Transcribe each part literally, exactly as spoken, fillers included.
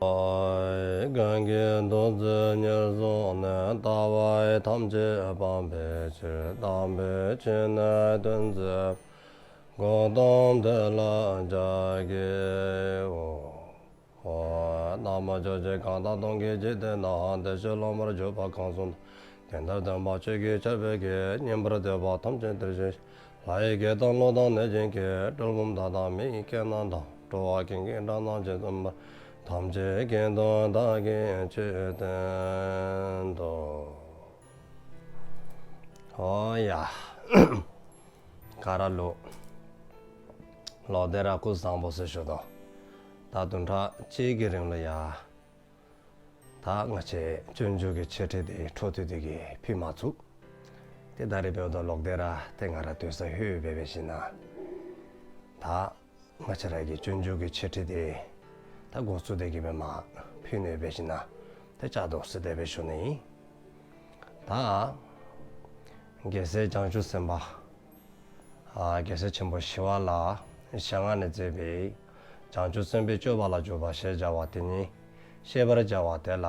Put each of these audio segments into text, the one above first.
གང་གིས་ཐུགས་བརྩེ་ཉེར་བཟུང་ནས། ལྟ་བ་ཐམས་ཅད་སྤང་བའི་ཕྱིར། དམ་པའི་ཆོས་ནི་སྟོན་མཛད་པ། གོའུ་ཏམ་དེ་ལ་ཕྱག་འཚལ་ལོ། ཨོ། ན་མོ། ཕྱོགས་བཅུའི་གང་དག་སྟོང་གི་འཇིག་རྟེན་ན། བདེ་གཤེགས་སློབ་མར་གྱུར་པ་གང་གསུང་དང་། དེ་ལྟར་སྟོན་པ་ཆོས་ཀྱི་ཆར་འབེབས་ཀྱིས། ཉན་པར་འདོད་པ་ཐམས་ཅད་འདིར་བྱོན་ཞིག། ལྷ་ཡི་སྐད་དང་ཀླུ་དང་གནོད་སྦྱིན་སྐད། གྲུལ་བུམ་དག་དང་མི་ཡི་སྐད་རྣམས་དང་། འགྲོ་བ་ཀུན་གྱི་སྒྲ་རྣམས་ཇི་ཙམ་པར། ཐམས་ཅད་སྐད་དུ་བདག་གིས་ཆོས་བསྟན་ཏོ། ཨོ་ཡ། ག་ར་ལོ། ལོག་སྟེ་ར་སྐུ་གཟུགས་བཟང་པོ་ཟེར་ཞུ་དོ། ད་བདུན་ཕྲག་གཅིག་གི་རིང་ལ་ཡ། ད་ང་བཅས་སྤྱོད་འཇུག་གི་འཆད་ཁྲིད་དེ་འཕྲོ་མཐུད་དེ་གི་ཕུལ་མ་ཚུགས། དེ་ད་རེས་བོད་དུ་ལོག་སྟེ་ར་དེ་ང་ར་སྡོད་ས་ལྷོད་པའི་བཞིན་ན། ད་ང་བཅས་ར་གི་སྤྱོད་འཇུག་གི་འཆད་ཁྲིད་དེ་ད་འགོ་བཙུགས་དེ་གི་བེ་མ་ཕུལ་ནས་བེ་བཞིན་ན་དེ་བཅའ་དོགས་སུ་བསྡད་པའི་ཞུ་ནི་ཡིན། ད་རྒྱལ་སྲས་བྱང་ཆུབ་སེམས་དཔའ། ཨ། རྒྱལ་སྲས་ཆེན་པོ་ཞི་བ་ལྷའི་ཞལ་སྔ་ནས་མཛད་པའི་བྱང་ཆུབ་སེམས་དཔའི་སྤྱོད་པ་ལ་འཇུག་པ་ཞེས་བྱ་བ་དེ་ཉིད་བཤད་པར་བྱ་བ་དེ་ལ།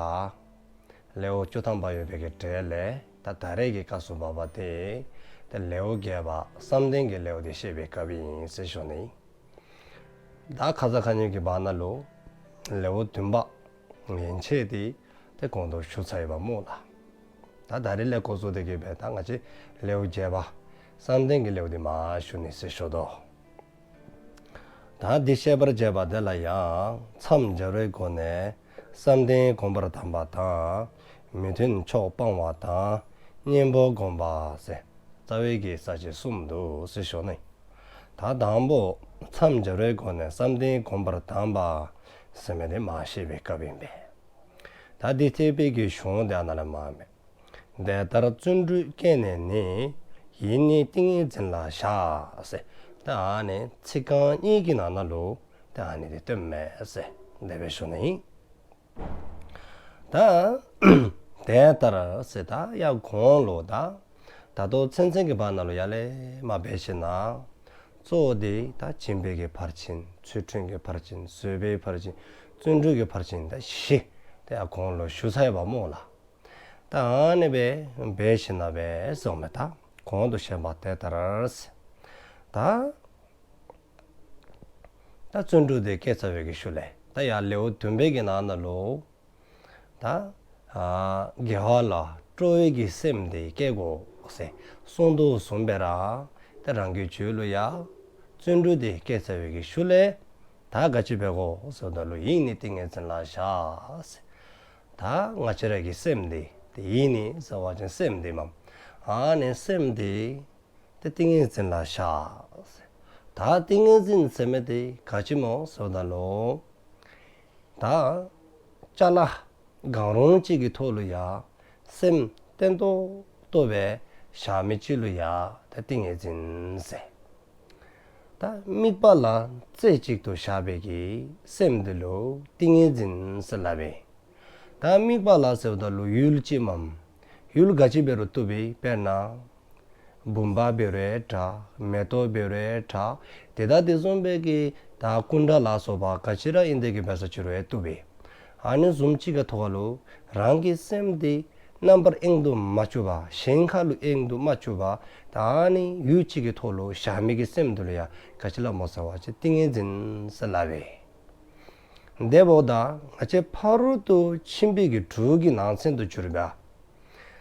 ལེའུ་བཅུ་ཐམ་པ་ཡོད་པའི་གི་གྲས་ལས་ད་ད་རེས་ཀྱི་སྐབས་སུ་བབ་པ་དེ། དེ་ལེའུ་བརྒྱད་པ་བསམ་གཏན་གྱི་ལེའུ་དེ་བཤད་པའི་སྐབས་ཡིན་ཟེར་ཞུ་ནི། ད་ཁ་ས་ཁ་ཉིན་གྱི་བར་ན་ལོ། ལེའུ་བདུན་པ། ཡན་ཆད་དེ་དེ་གོང་དུ་ཞུ་ཚར་ཡོད་པ་སྨོ་ལགས། ད་ད་རེས་ལས་འགོ་བཙུགས་དེ་གི་བེ་ད་ང་བཅས་ལེའུ་བརྒྱད་པ། བསམ་གཏན་གྱི་ལེའུ་དེ་མར་ཞུ་ནི་ཟེར་ཞུ་དོ། ད་འདི་བཤད་པར་བྱ་བ་དེ་ལ་ཡང་མཚམས་སྦྱར་བའི་སྒོ་ནས་བསམ་གཏན་སྒོམ་པར་གདམས་པ་དང་། མི་མཐུན་ཕྱོགས་སྤང་བ་དང་། གཉེན་པོ་སྒོམ་པ་ཟེར་རྩ་བའི་གི་ས་བཅད་གསུམ་འདུག་ཟེར་ཞུ་ནི། ད་དང་པོ་མཚམས་སྦྱར་བའི་སྒོ་ནས་བསམ་གཏན་སྒོམ་པར་གདམས་པ་ཟེར་མི་དེ་མར་བཤད་པའི་སྐབས་ཡིན་པས། ད་འདི་ཐེག་པའི་གི་གཞུང་དེ་ཨ་ན་ལ་མར་མེད། དེ་ལྟར་བརྩོན་འགྲུས་བསྐྱེད་ནས་ནི། ཡིད་ནི་ཏིང་ངེ་འཛིན་ལ་བཞག་ཟེར། ད་ཨ་ནི་ཚིག་རྐང་གཉིས་ཀྱི་ནང་ན་ལུ་ད་ཨ་ནི་དེ་སྟོན་མེད་ཟེར་དེ་སྦེ་ཞུ་ནི་ཡིན། ད་དེ་ལྟར་ཟེར་ད་ཡང་གོང་ལུ་ད་ད་ལྟོ་ཚུན་ཚོད་ཀྱི་བར་ན་ལུ་ཡར་ལས་མར་འབད་ཞིནམ་ན། གཙོ་བོ་དེ་ད་སྦྱིན་པའི་གི་ཕར་ཕྱིན། ཚུལ་ཁྲིམས་ཀྱི་ཕར་ཕྱིན། བཟོད་པའི་ཕར་ཕྱིན། བརྩོན་འགྲུས་ཀྱི་ཕར་ཕྱིན་ད་བཞི་དེ་ཡང་གོང་ལུ་ཞུ་ཚར་ཡོད་པ་སྨོ་ལགས། ད་ཨ་ནི་སྦེ་འབད་ཞིནམ་ན་སྦེ་གསུངས་མི་ད་གོང་དུ་བཤད་པ་དེ་ལྟར་ཟེར། ད་ད་བརྩོན་འགྲུས་དེ་བསྐྱེད་ཚར་བའི་གི་ཤུལ་ལས་ད་ཡར་ལེའུ་བདུན་པའི་གི་ནང་ན་ལུ། ད་ཨ་དགེ་བ་ལ་སྤྲོ་བའི་གི་སེམས་དེ་བསྐྱེད་དགོ་ཟེར་གསུངས་དོ་བཟུམ་སྦེ་ར། ད་རང་གི་རྒྱུད་ལུ་ཡང་བརྩོན་འགྲུས་དེ་བསྐྱེད་ཚར་བའི་གི་ཤུལ་ལས། ད་ག་ཅི་འབད་དགོ་ཟེར་བ་ད་ལུ་ཡིད་ནི་ཏིང་ངེ་འཛིན་ལ་བཞག་ཟེར། ད་ང་བཅས་ར་གི་སེམས་དེ་དེ་ཡིད་ནི་ཟེར་བ་ཅིན་སེམས་དེ་མས། ཨ་ནི་སེམས་དེ་དེ་ཏིང་ངེ་འཛིན་ལ་བཞག་ཟེར། ད་ཏིང་ངེ་འཛིན་ཟེར་མི་དེ་ག་ཅི་སྨོ་ཟེར་བ་ད་ལུ། ད་ཅ་ལ་གང་རུང་གཅིག་གི་ཐོག་ལུ་ཡང་སེམས་བརྟན་ཏོག་ཏོ་སྦེ་བཞག་མི་ཅིག་ལུ་ཡང་ད་ཏིང་ངེ་འཛིན་ཟེར། ད་དམིགས་པ་ལ་རྩེ་གཅིག་ཏུ་བཞག་པའི་གི་སེམས་འདི་ལུ་ཏིང་ངེ་འཛིན་ཟེར་སླབ་པས། ད་དམིགས་པ་ལ་ཟེར་བ་ད་ལུ་ཡུལ་ཅིག་མས། ཡུལ་ག་ཅི་འབད་རུང་བཏུབ་པས། དཔེར་ན། བུམ་པ་འབད་རུང་འདྲ། མེ་ཏོག་འབད་རུང་འདྲ། དེ་དག་དེ་བཟུམ་སྦེ་གི་ད་སྐུ་འདྲ་ལ་སོགས་པ་ག་ཅི་ར་ཨིན་དེ་གི་འབད་ས་ཅི་རུང་བཏུབ་པས། ཨ་ནི་བཟུམ་ཅིག་གི་ཐོག་ལུ་རང་གི་སེམས་དེ་རྣམ་པར་གཡེང་དུ་མ་བཅུག་པ། གཞན་ཁ་ལུ་གཡེང་དུ་མ་བཅུག་པ། ད་ཨ་ནི་ཡུལ་གཅིག་གི་ཐོག་ལུ་བཞག་མི་གི་སེམས་དེ་ལུ་ཡང་ག་ཅི་སླབ་སྨོ་ཟེར་བ་ཅིན་ཏིང་ངེ་འཛིན་ཟེར་སླབ་པས། དེ་འབདཝ་ད་ང་བཅས་ཕ་རོལ་ཏུ་ཕྱིན་པའི་གི་དྲུག་གི་ནང་ཚན་དུ་གྱུར་པ།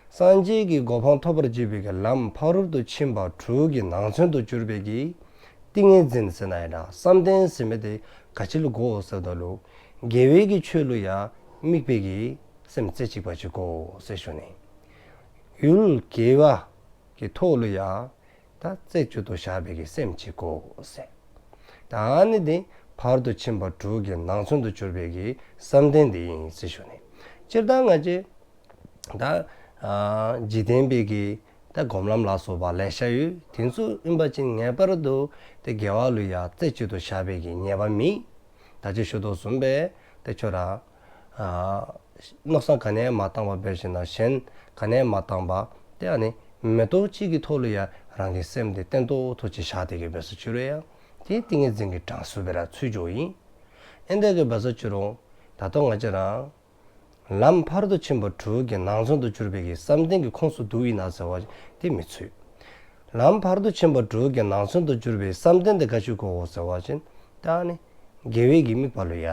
སངས་རྒྱས་ཀྱི་གོ་འཕང་ཐོབ་པར་བྱེད་པའི་གི་ལམ་ཕ་རོལ་ཏུ་ཕྱིན་པ་དྲུག་གི་ནང་ཚན་དུ་གྱུར་པའི་གི་ཏིང་ངེ་འཛིན་ཟེར་ན་ཡང་འདྲ། བསམ་གཏན་ཟེར་མི་དེ་ག་ཅི་ལུ་གོ་ཟེར་བ་ད་ལུ། དགེ་བའི་གི་ཆོས་ལུ་ཡང་དམིགས་པའི་གི་སེམས་རྩེ་གཅིག་པ་ཅིག་དགོ་ཟེར་ཞུ་ནི། ཡུལ་དགེ་བ་གི་ཐོག་ལུ་ཡང་ད་རྩེ་གཅིག་ཏུ་བཞག་པའི་གི་སེམས་ཅིག་དགོ་ཟེར། ད་ཨ་ནི་དེ་ཕ་རོལ་ཏུ་ཕྱིན་པ་དྲུག་གི་ནང་ཚན་དུ་གྱུར་པའི་གི་བསམ་གཏན་དེ་ཨིན་ཟེར་ཞུ་ནི། སྤྱིར་བཏང་ང་བཅས་ད་ཨ་འཇིག་རྟེན་པའི་གི་ད་སྒོམ་ལམ་ལ་སོགས་པ་ལེ་ཤ་ཡོད། དེ་ཚུ་ཨིན་པ་ཅིན་ངེས་པར་དུ་དེ་དགེ་བ་ལུ་ཡང་རྩེ་གཅིག་ཏུ་བཞག་པའི་གི་ངེས་པ་མེད། ད་ཅི་ཞུ་དོ་བཟུམ་སྦེ་དེ་ཁྱོད་ར་ཨ་མནོ་བསམ་ག་ནི་ཡང་མ་བཏང་བར་འབད་ཞིནམ་ན་གཞན་ག་ནི་ཡང་མ་བཏང་བར་དེ་ཨ་ནི་མེ་ཏོག་གཅིག་གི་ཐོག་ལུ་ཡང་རང་གི་སེམས་དེ་བརྟན་ཏོག་ཏོ་ཅིག་བཞག་དེ་གི་འབད་ས་ཅི་རུང་ཡང་དེ་ཏིང་ངེ་འཛིན་གྱི་གྲངས་སུ་སྦེ་ར་ཚུད་འགྱོཝ་ཨིན། ཨིན་དེ་གི་འབད་ས་ཅི་རུང་ ད་དུང་ང་བཅས་རང་ལམ་ཕར་དུ་ཕྱིན་པ་དྲུག་གི་ནང་ཚན་དུ་གྱུར་པའི་གི་བསམ་གཏན་གྱི་ཁོངས་སུ་འདུ་ཡིན་ན་ཟེར་བ་དེ་མི་ཚུད། ལམ་ཕར་དུ་ཕྱིན་པ་དྲུག་གི་ནང་ཚན་དུ་གྱུར་པའི་བསམ་གཏན་དེ་ག་ཅིག་གོ་དགོས་ཟེར་བ་ཅིན། ད་ནི་དགེ་བའི་གི་དམིགས་པ་ལུ་ཡ།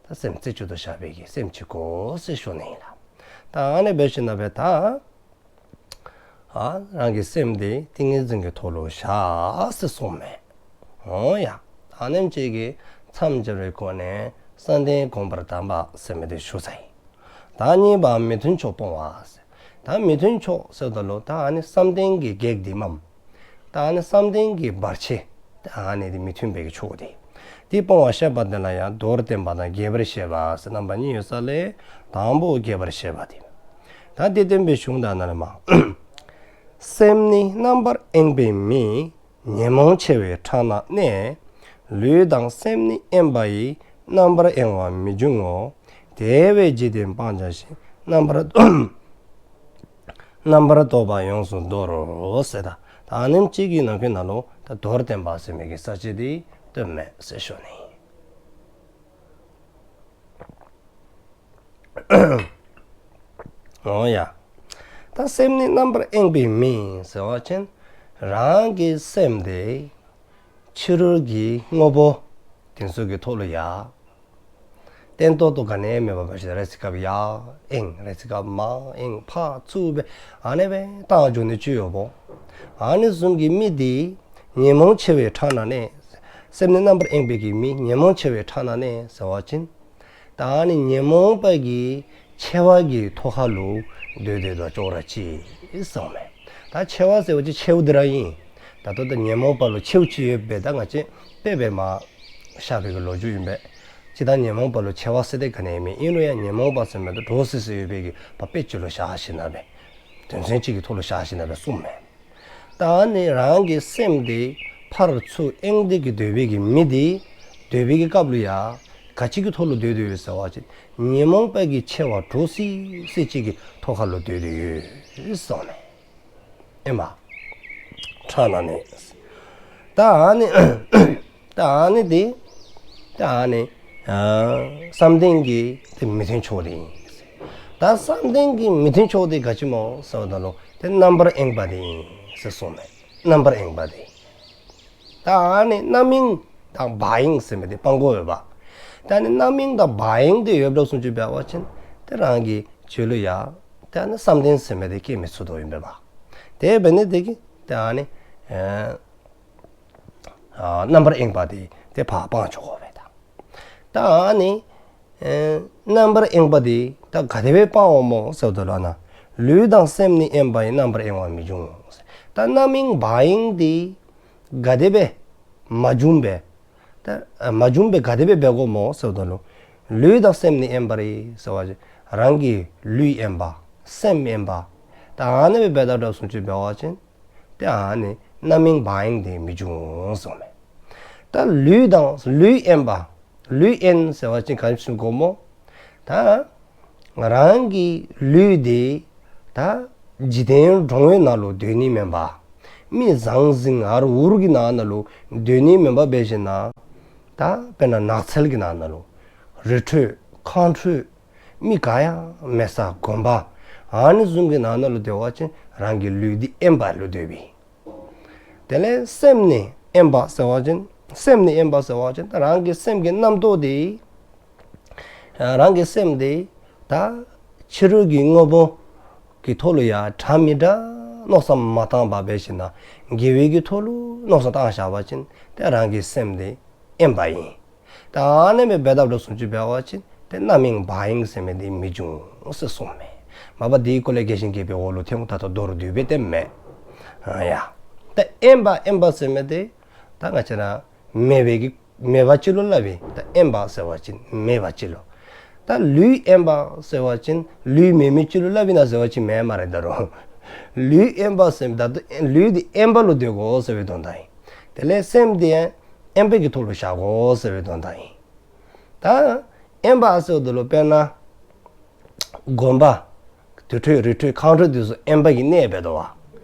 ད་སེམས་རྩེ་གཅིག་ཏུ་བཞག་པའི་གི་སེམས་ཅིག་དགོས་ཟེར་ཞུ་ནི་ཡིན་ལ། ད་ཨ་ནི་འབད་ཞིན་ན་འབད་ད། ཨ། རང་གི་སེམས་དེ་ཏིང་ངེ་འཛིན་གྱི་ཐོག་ལུ་བཞག་ཟེར་གསུངས་མས། འོ་ཡ། ད་ནེམ་ཅིག་གི་མཚམས་སྦྱར་བའི་སྒོ་ནས་བསམ་གཏན་བསྒོམ་པར་གདམས་པ་ཟེར་མི་དེ་ཞུ་ཚར་ཡི། ད་གཉིས་པ་མི་མཐུན་ཕྱོགས་སྤོང་བ་ཟེར། ད་མི་མཐུན་ཕྱོགས་ཟེར་ད་ལུ་ད་ཨ་ནི་བསམ་གཏན་གྱི་གེགས་དེ་མམ། ད་ཨ་ནི་བསམ་གཏན་གྱི་བར་ཆད། ད་ཨ་ནི་དེ་མི་མཐུན་པའི་གི་ཕྱོགས་དེ། དེ་སྤོང་བར་བཤད་པ་དེ་ལ་ཡང་མདོར་བསྟན་པ་དང་རྒྱས་པར་བཤད་པ་ཟེར་རྣམ་པ་གཉིས་ཡོད་ས་ལས། དང་པོ་རྒྱས་པར་བཤད་པ་དེ། ད་དེ་བསྟན་པའི་གཞུང་དག་ན་ལ་མ། སེམས་ནི་རྣམ་པར་གཡེང་བའི་མི། ཉོན་མོངས་ཆེ་བའི་ཕྲག་ན་གནས། ལུས་དང་སེམས་ནི་གཡེངས་པ་ཡི། རྣམ་པར་གཡེང་བ་མི་འབྱུང་ངོ་། དེ་བས་འཇིག་རྟེན་སྤང་བྱ་ཞིང་། རྣམ་པར་རྣམ་པར་རྟོག་པ་ཡོངས་སུ་དོར་རོ་ཟེར། ད་ཨ་ནེམ་ཅིག་གི་ནང་གི་ནང་ལུ་ད་མདོར་བསྟན་པ་ཟེར་མི་གི་ས་བཅད་དེ་སྟོན་མས་ཟེར་ཞུ་ནི། འོ་ཡ། ད་སེམས་ནི་རྣམ་པར་གཡེང་བའི་མི་ཟེར་བ་ཅིན། རང་གི་སེམས་དེ་ཕྱི་རོལ་གྱི་དངོས་པོ་དེ་ཚོ་གི་ཐོག་ལུ་ཡ། བརྟན་ཏོག་ཏོ་ག་ནི་མེད་པ་བ་ཞིག་རེ་ཚེ་སྐབས་ཡ་གཡེང་རེ་ཚེ་སྐབས་མ་གཡེང་ཕར་ཚུར་འབད་ཨ་ནི་སྦེ་བཏང་འགྱོ་ནི་ཅིག་ཡོདཔ། ཨ་ནི་བཟུམ་གྱི་མི་དེ་ཉོན་མོངས་ཆེ་བའི་ཕྲག་ན་གནས། སེམས་ནི་རྣམ་པར་གཡེང་བའི་གི་མི་ཉོན་མོངས་ཆེ་བའི་ཕྲག་ན་གནས་ཟེར་བ་ཅིན། ད་ཨ་ནི་ཉོན་མོངས་པ་གི་ཆེ་བ་གི་ཐོག་ཁ་ལུ་སྡོད་སྡོདཔ་ཅོག་ར་གཅིག་གསུངས་མས། ད་ཆེ་བ་ཟེར་བ་ཅིན་ཆེཝ་དེ་ར་ཨིན། ད་ལྟོ་ད་ཉོན་མོངས་པ་ལུ་ཆེཝ་ཅིག་ཡོདཔ་སྦེ་ད་ང་བཅས་དཔེ་སྦེ་མ་བཞག་པའི་གི་ལོ་རྒྱུས་ཨིན་པས། ཅི་ད་ཉོན་མོངས་པ་ལུ་ཆེ་བ་ཟེར་དེ་ག་ནི་མེད། ཨིན་རུང་ཡང་ཉོན་མོངས་པ་ཟེར་མི་དེ་འདྲོག་སི་སི་ཡོད་པའི་གི་བ་དཔེ་ཅིག་ལུ་བཞག་ཞིན་ན་སྦེ། དོན་ཚན་གཅིག་གི་ཐོག་ལུ་བཞག་ཞིན་ན་སྦེ་གསུངས་མས། ད་ནི་རང་གི་སེམས་དེ་ཕར་ཚུར་གཡེང་སྟེ་གི་སྡོད་པའི་གི་མི་དེ་སྡོད་པའི་གི་སྐབས་ལུ་ཡ་ག་ཅི་གི་ཐོག་ལུ་སྡོད་དོ་ཡོད་ཟེར་བ་ཅིན་ཉོན་མོངས་པ་གི་ཆེ་བ་འདྲོག་སི་སི་ཅིག་གི་ཐོག་ཁ་ལུ་སྡོད་དོ་ཡོད་གསུངས་མས། ཨེ་མ། ཕྲག་ན་གནས། ད་ནི་ད་ནི་དེ་ད་ནི་ཨ་བསམ་གཏན་གྱི་དེ་མི་མཐུན་ཕྱོགས་དེ་ཨིན། ད་བསམ་གཏན་གྱི་མི་མཐུན་ཕྱོགས་དེ་ག་ཅི་སྨོ་ཟེར་བ་ད་ལུ་དེ་རྣམ་པར་གཡེང་བ་དེ་ཨིན་ཟེར་གསུངས་མས། རྣམ་པར་གཡེང་བ་དེ། ད་ནི་རྣམ་གཡེང་དང་བག་གཡེང་ཟེར་མི་དེ་སྤང་དགོ་ཡོདཔ། ད་ནི་རྣམ་གཡེང་དང་བག་གཡེང་དེ་ཡོདཔ་སོང་ཅིག་འབད་བ་ཅིན་དེ་རང་གི་རྒྱུད་ལུ་ཡ་ད་ནི་བསམ་གཏན་ཟེར་མི་དེ་སྐྱེ་མི་ཚུགས་དོ་ཨིན་པས་པ། དེ་འབད་ནི་དེ་གིས་ད་ནི་ཨ་རྣམ་པར་གཡེང་བ་དེ་དེ་ཕར་སྤང་ཆོག་གོ་པས་ད། ད་ནི་ཨེ་རྣམ་པར་གཡེང་བ་དེ་ད་ག་དེ་སྦེ་སྤང་འོང་སྨོ་ཟེར་བ་ད་ལུ་ན། ལུས་དང་སེམས་ནི་གཡེངས་པ་ཡི། རྣམ་པར་གཡེང་བ་མི་འབྱུང་ངོ་། ད་རྣམ་གཡེང་བག་གཡེང་དེ་ག་དེ་སྦེ་མ་བྱུང་པས། ད་མ་བྱུང་པས་ག་དེ་སྦེ་འབད་དགོ་སྨོ་ཟེར་བ་ད་ལུ། ལུས་དང་སེམས་ནི་གཡེངས་པ་ཡི་ཟེར་བ་ཅིན་རང་གི་ལུས་གཡེངས་པ་སེམས་གཡེངས་པ། ད་ཨ་ནི་སྦེ་འབད་ད་འདྲོག་སོང་ཅིག་འབད་བ་ཅིན། དེ་ཨ་ནི་རྣམ་གཡེང་བག་གཡེང་དེ་མི་འབྱུང་གསུངས་མས། ད་ལུས་དང་ལུས་གཡེངས་པ། ལུས་གཡེངས་ཟེར་བ་ཅིན་ག་ཅི་གོ་སྨོ། ད་རང་གི་ལུས་དེ་ད་འཇིག་རྟེན་གྲོང་བའི་ནང་ལུ་སྡོད་ནི་མེན་པར། མི་ཟང་ཟིང་ཧར་ཧུར་གྱི་ནང་ན་ལུ་སྡོད་ནི་མེན་པར་འབད་ཞིན་ན། ད་དཔེར་ན་ནགས་ཚལ་གྱི་ནང་ན་ལུ་རི་ཁྲོད་ཁང་ཁྲོད། མི་ག་ཡང་མེད་ས་དགོན་པ། ཨ་ནི་བཟུམ་གྱི་ནང་ན་ལུ་སྡོད་པ་ཅིན་རང་གི་ལུས་འདི་གཡེངས་པ་ལུ་སྡོད་པས། དེ་ལས་སེམས་ནི་གཡེངས་པ་ཟེར་བ་ཅིན་སེམས་ནི་གཡེངས་པ་ཟེར་བ་ཅིན་རང་གི་སེམས་ཀྱི་རྣམ་རྟོག་དེ་རང་གི་སེམས་དེ་ད་ཕྱི་རོལ་གྱི་དངོས་པོ་གི་ཐོག་ལུ་ཡ་འདྲ་མི་འདྲ་མནོ་བསམ་མ་བཏང་པར་འབད་ཞིན་ན་དགེ་བའི་གི་ཐོག་ལུ་མནོ་བསམ་བཏང་བཞག་པ་ཅིན་དེ་རང་གི་སེམས་དེ་གཡེངས་པ་ཨིན། ད་ཨ་ནེམ་སྦེ་འབད་ད་འདྲོག་སོང་ཅིག་འབད་བ་ཅིན་དེ་རྣམ་གཡེང་བག་གཡེང་ཟེར་མི་དེ་མི་འབྱུང་ཟེར་གསུངས་མས། མ་པ་དེའི་སྐོར་ལས་རྒྱས་ཤིང་རྒྱས་པའི་འོག་ལུ་ཐེངས་ད་ལྟོ་མདོར་བསྡུས་སྦེ་བསྟནམ་མས། ཨ་ཡ། ད་གཡེངས་པ་གཡེངས་པ་ཟེར་མི་དེ་ད་ང་བཅས་ར་མེད་པའི་གི་མེད་པ་ཅིག་ལུ་སླབ་ཨིན། ད་གཡེངས་པ་ཟེར་བ་ཅིན་མེད་པ་ཅིག་ལུ། ད་ལུས་གཡེངས་པ་ཟེར་བ་ཅིན་ལུས་མེད་མི་ཅིག་ལུ་སླབ་ཨིན་ན་ཟེར་བ་ཅིན་མེན་སྨ་རེ་ད་རུང་། ལུས་གཡེངས་པ་ཟེར་མི་ད་ལུས་དེ་གཡེངས་པ་ལུ་སྡོད་དགོ་ཟེར་བའི་དོན་དག་ཨིན། དེ་ལས་སེམས་དེ་ཡང་གཡེངས་པའི་གི་ཐོག་ལུ་བཞག་དགོ་ཟེར་བའི་དོན་དག་ཨིན། ད་གཡེངས་པ་ཟེར་བ་ད་ལུ་དཔེར་ན་དགོན་པ་དུར་ཁྲོད་རི་ཁྲོད་ཁང་ཁྲོད་དེ་ཚུ་གཡེངས་པའི་གི་གནས་འབད་དོ་བ།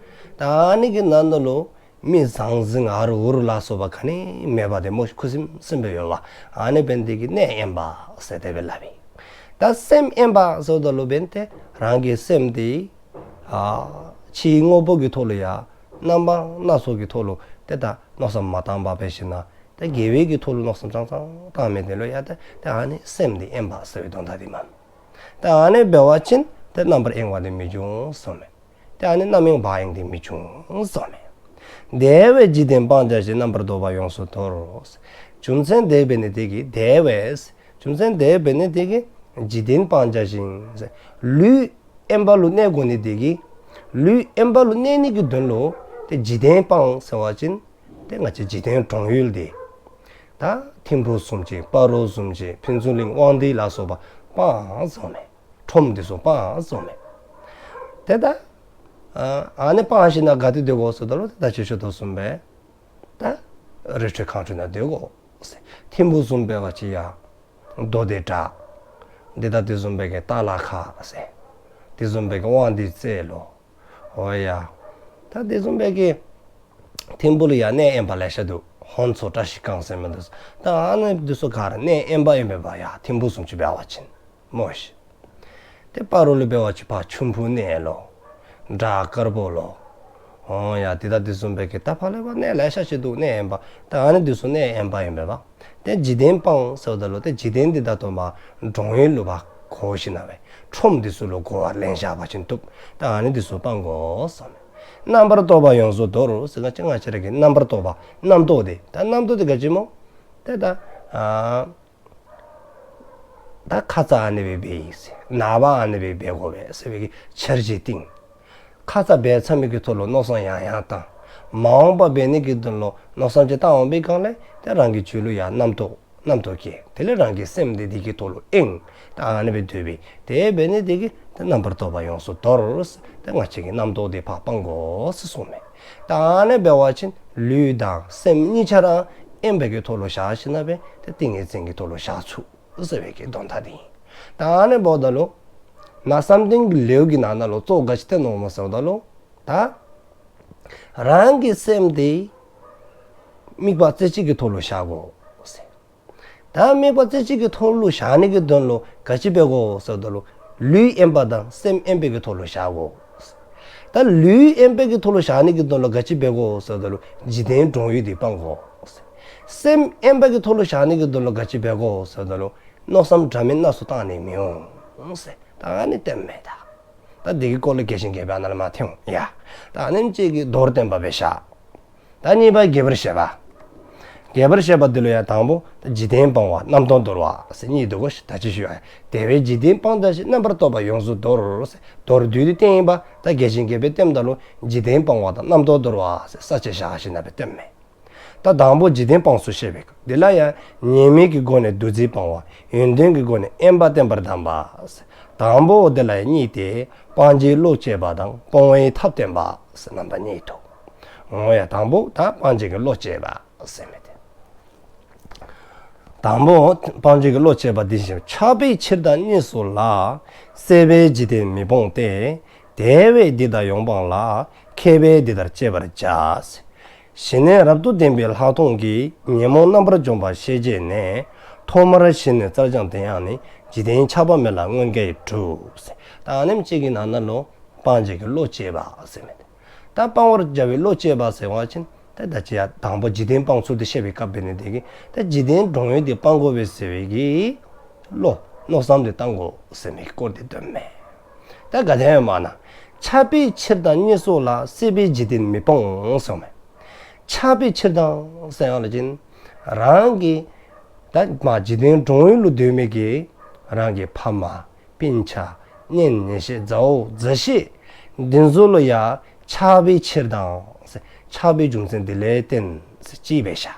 ད་ཨ་ནི་གི་ནང་ན་ལུ་མི་ཟང་ཟིང་ཧར་ཧུར་ལ་སོགས་པ་ག་ནི་མེད་པ་དེ་མོ་ཁུ་སིམ་སིམ་སྦེ་ཡོད་པ། ཨ་ནི་འབད་ནི་དེ་གིས་གནས་གཡེངས་པ་ཟེར་དེ་སྦེ་སླབ་ཨིན། ད་སེམས་དབེན་པ་ཟེར་བ་ལོ་བན་དེ་རང་གི་སེམས་དེ་ཕྱིའི་དངོས་པོ་གི་ཐོག་ལ་ཡ་རྣམ་པ་སྣ་ཚོགས་ཀྱི་ཐོག་ལ་དེ་ད་མནོ་བསམ་མ་བཏང་པ་བས་ཤིན་ན་དེ་དགེ་བའི་གི་ཐོག་ལ་མནོ་བསམ་ཙང་ཙང་བཏང་མེད་དེ་ལོ་ཡ་དེ་དེ་ཨ་ནི་སེམས་དེ་དབེན་པ་ཟེར་བའི་དོན་དག་དེ་མ། དེ་ཨ་ནི་འབད་བ་ཅིན་དེ་རྣམ་པར་གཡེང་བ་དེ་མི་འབྱུང་གསུངས་མེད། དེ་ཨ་ནི་རྣམ་གཡེང་བག་གཡེང་དེ་མི་འབྱུང་གསུངས་མེད། དེ་བས་འཇིག་རྟེན་སྤང་བྱ་ཞིང་རྣམ་པར་དོར་བ་ཡོངས་སུ་དོར། རྒྱུ་མཚན་དེ་འབད་ནི་དེ་གིས་དེ་བས། རྒྱུ་མཚན་དེ་འབད་ནི་དེ་གིས་འཇིག་རྟེན་སྤང་བྱ་ཞིང་། ལུས་དབེན་པ་ལུ་གནས་དགོ་ནི་དེ་གིས། ལུས་དབེན་པ་ལུ་གནས་ནི་གི་དོན་ལུ་དེ་འཇིག་རྟེན་སྤང་ཟེར་བ་ཅིན། དེ་ང་བཅས་འཇིག་རྟེན་གྲོང་ཡུལ་དེ། ད་ཐིམ་ཕུག་བཟུམ་ཅིག་སྤ་རོ་བཟུམ་ཅིག་ཕུན་ཚོགས་གླིང་དབང་འདུས་ལ་སོགས་པ་སྤང་གསུངས་མེད། ཁྲོམ་དེ་ཚུ་སྤང་གསུངས་མེད། དེ་ད་ཨ་ནི་སྤང་ཞིན་ན་ག་ཏེ་སྡོད་དགོ་ཟེར་ད་ལུ་ད་ཅི་ཞུ་དོ་བཟུམ་སྦེ་ད་རི་ཁྲོད་གངས་ཁྲོད་ན་སྡོད་དགོ་ཟེར། ཐིམ་ཕུག་བཟུམ་འབད་བ་ཅིན་ཡ་མདོ་སྡེ་བྲག་འདི་ད་དེ་བཟུམ་སྦེ་གི་ཏ་ལ་ཁ་ཟེར། དེ་བཟུམ་སྦེ་གི་དབང་འདུས་རྩེ་ལོ། འོ་ཡ། ད་དེ་བཟུམ་སྦེ་གི་ཐིམ་ཕུག་ལུ་ཡ་གནས་དབེན་པ་ལེ་ཤ་འདུག་ཧོན་མཚོ་བཀྲ་ཤིས་སྒང་ཟེར་མི་འདུག་ད་ཨ་ནི་དེ་ཚུ་ག་ར་གནས་དབེན་པ་ཨིན་པས་པ། ཡ་ཐིམ་ཕུག་བཟུམ་ཅིག་འབད་བ་ཅིན་མོ་ཤིག་དེ་སྤ་རོ་ལུ་འབད་བ་ཅིན་ཕར་ཆུམ་ཕུག་གནས་ལོ། བྲག་དཀར་པོ་ལོ། འོ་ཡ་དེ་ད་དེ་བཟུམ་སྦེ་གི་ད་ཕར་ལས་ཕར་གནས་ལེ་ཤ་ཅིག་འདུག་གནས་དབེན་པ། ད་ཨ་ནི་དེ་ཚུ་གནས་དབེན་པ་ཨིན་པས་པ། དེ་འཇིག་རྟེན་སྤང་ཟེརཝ་ད་ལུ་དེ་འཇིག་རྟེན་འདི་ད་ལྟོ་མ་གྲོང་ཡུལ་ལུ་ཕར་གོ་ཞིན་ན་སྦེ་ཁྲོམ་དེ་ཚུ་ལུ་གོ་བ་ལེན་བཞག་པ་ཅིན་བཏུབ། ད་ཨ་ནི་དེ་ཚུ་སྤང་དགོ་གསུངས་མས། རྣམ་པར་རྟོག་པ་ཡོངས་སུ་དོར་ཟེར་ག་ཅི་ང་བཅས་ར་གི་རྣམ་པར་རྟོག་པ་རྣམ་རྟོག་དེ་ད་རྣམ་རྟོག་དེ་ག་ཅི་སྨོ། དེ་ད་ཨ་ད་ཁ་ཙ་ཨ་ནི་སྦེ་འབད་ཡི་ཟེར། ནངས་པ་ཨ་ནི་སྦེ་འབད་དགོ་པས་ཟེར་བའི་གི་འཆར་གཞི་བཏིང་། ཁ་ཙ་འབད་ཚར་མི་གི་ཐོག་ལུ་མནོ་བསམ་ཡང་ཡང་བཏང་། མ་འོངས་པ་འབད་ནི་གི་དོན་ལུ་མནོ་བསམ་ཅིག་བཏང་འོང་པའི་སྒང་ལས་དེ་རང་གི་རྒྱུད་ལུ་ཡང་རྣམ་རྟོག་རྣམ་རྟོག་སྐྱེ། དེ་ལས་རང་གི་སེམས་དེ་དེ་གི་ཐོག་ལུ་གཡེང་། ད་ཨ་ནི་སྦེ་སྡོད་པས། དེ་འབད་ནི་དེ་གིས་དེ་རྣམ་པར་རྟོག་པ་ཡོངས་སུ་དོར། དེ་ང་བཅས་ཀྱི་རྣམ་རྟོག་དེ་ཕར་སྤང་དགོ་ཟེར་གསུངས་མས། ད་ཨ་ནི་འབད་བ་ཅིན་ལུས་དང་སེམས་གཉིས་ཆ་ར་དབེན་པའི་གི་ཐོག་ལུ་བཞག་ཞིན་ན་སྦེ་དེ་ཏིང་ངེ་འཛིན་གྱི་ཐོག་ལུ་བཞག་ཚུགས་ཟེར་བའི་གི་དོན་དག་དེ་ཨིན། ད་ཨ་ནི་འབདཝ་ད་ལུ་ནང་བསམ་གཏན་གྱི་ལེའུ་གི་ནང་ན་ལུ་གཙོ་བོ་ག་ཅི་བསྟན་ནུག་སྨོ་ཟེརཝ་ད་ལུ་ད་རང་གི་སེམས་དེ་དམིགས་པ་རྩེ་གཅིག་གི་ཐོག་ལུ་བཞག་དགོ་ཟེར། ད་དམིགས་པ་རྩེ་གཅིག་གི་ཐོག་ལུ་བཞག་ནི་གི་དོན་ལུ་ག་ཅི་འབད་དགོ་ཟེརཝ་ད་ལུ་ལུས་དབེན་པ་དང་སེམས་དབེན་པའི་གི་ཐོག་ལུ་བཞག་དགོ། ད་ལུས་དབེན་པའི་གི་ཐོག་ལུ་བཞག་ནི་གི་དོན་ལུ་ག་ཅི་འབད་དགོ་ཟེརཝ་ད་ལུ་འཇིག་རྟེན་གྲོང་ཡུལ་དེ་སྤང་དགོ། སེམས་དབེན་པའི་གི་ཐོག་ལུ་བཞག་ནི་གི་དོན་ལུ་ག་ཅི་འབད་དགོ་ཟེརཝ་ད་ལུ་མནོ་བསམ་འདྲ་མིན་སྣ་ཚོགས་བཏང་ནི་མི་འོང་ཟེར། ད་ཨ་ནི་བསྟན་མས་ད། ད་འདི་གི་སྐོར་ལས་རྒྱས་ཤིང་རྒྱས་པའི་ཨ་ན་ལས་མར་ཐོན་ཡ། ད་ཨ་ནེམ་ཅིག་གིས་མདོར་བསྟན་པ་སྦེ་བཞག་ད་གཉིས་པ་རྒྱས་པར་བཤད་པ། རྒྱས་པར་བཤད་པ་འདི་ལུ་ཡང་དང་པོ་འཇིག་རྟེན་སྤང་བ་རྣམ་རྟོག་དོར་བ་ཟེར་གཉིས་འདུག་གོ། ད་ཅི་ཞུ་ཡ། དེ་བས་འཇིག་རྟེན་སྤང་བྱ་ཞིང་རྣམ་པར་རྟོག་པ་ཡོངས་སུ་དོར་ཟེར། མདོར་བསྡུས་ཏེ་བསྟན་ཡིན་པ། ད་རྒྱས་ཤིང་རྒྱས་པར་བསྟནམ་ད་ལུ་འཇིག་རྟེན་སྤང་བ་དང་རྣམ་རྟོག་དོར་བ་ཟེར་ས་བཅད་བཞག་ཞིན་ན་སྦེ་བསྟན་མས། ད་དང་པོ་འཇིག་རྟེན་སྤང་ཚུལ་བཤད་པའི་སྐབས་འདི་ལ་ཡང་ཉེས་དམིགས་ཀྱི་སྒོ་ནས་འདུ་འཛི་སྤང་བ། ཡོན་ཏན་གྱི་སྒོ་ནས་དབེན་པ་བསྟེན་པར་གདམས་པ། དང་པོ་འདི་ལ་ཡང་གཉིས་ཏེ། སྤང་བྱའི་བློ་བསྐྱེད་པ་དང་སྤོང་བའི་ཐབས་བསྟན་པ་ཟེར་རྣམ་པ་གཉིས་འདུག་འོ་ཡ། དང་པོ་ད་སྤང་བྱ་གི་བློ་བསྐྱེད་པ་ཟེར་མི་དེ། དང་པོ་སྤང་བྱ་གི་བློ་བསྐྱེད་པ་འདི་བཞིན་ཆགས་པའི་ཕྱིར་དང་གཉིས་སུ་ལ། སྲེད་པས་འཇིག་རྟེན་མི་སྤོང་སྟེ། དེ་བས་འདི་དག་ཡོངས་སྤངས་ལ། མཁས་པས་འདི་ལྟར་དཔྱད་པར་བྱ། ཞི་གནས་རབ་ཏུ་ལྡན་པའི་ལྷག་མཐོང་གིས་ཉོན་མོངས་རྣམ་པར་འཇོམས་པ་ཤེས་བྱས་ནས། ཐོག་མར་ཞི་གནས་བསྩལ་ཀྱང་དེ་ཡང་ནི། འཇིག་རྟེན་ཆགས་པ་མེད་ལ་མངོན་དགའི་གྲུ། ད་ཨ་ནེམ་ཅིག་གི་ནང་ན་ལུ་སྤང་བྱ་གི་བློ་བསྐྱེད་པ་ཟེར་མི་དེ། ད་སྤང་བར་བྱ་བའི་བློ་བསྐྱེད་པ་ཟེར་བ་ཅིན་ད་ད་ཅི་ཡ་དང་པོ་འཇིག་རྟེན་སྤང་ཚུལ་དེ་བཤད་པའི་སྐབས་འབད་ནི་དེ་གིས་ད་འཇིག་རྟེན་གྲོང་ཡུལ་དེ་སྤང་དགོ་པས་ཟེར་བའི་གི་བློ་མནོ་བསམ་དེ་བཏང་དགོ་ཟེར་མི་གི་སྐོར་དེ་སྟོནམ་མས། ད་ག་དེ་ཡང་མ་ན། ཆགས་པའི་ཕྱིར་དང་གཉིས་སུ་ལ། སྲེད་པས་འཇིག་རྟེན་མི་སྤོང་གསུངས་མས། ཆགས་པའི་ཕྱིར་དང་ཟེར་ཡང་ལ་ཅིན་རང་གི་ད་མ་འཇིག་རྟེན་གྲོང་ཡུལ་ལུ་སྡོད་མི་གི་རང་གི་ཕ་མ་སྤུན་ཆ་གཉེན་ཉེ་ཤོས་མཛའ་བོ་མཛའ་བཤེས་འདི་ཚུ་ལུ་ཡང་ཆགས་པའི་ཕྱིར་དང་ཟེར། ཆགས་པའི་རྒྱུ་མཚན་འདི་ལས་བརྟེན་ཟེར་ཅིག་སྦེ་བཞག་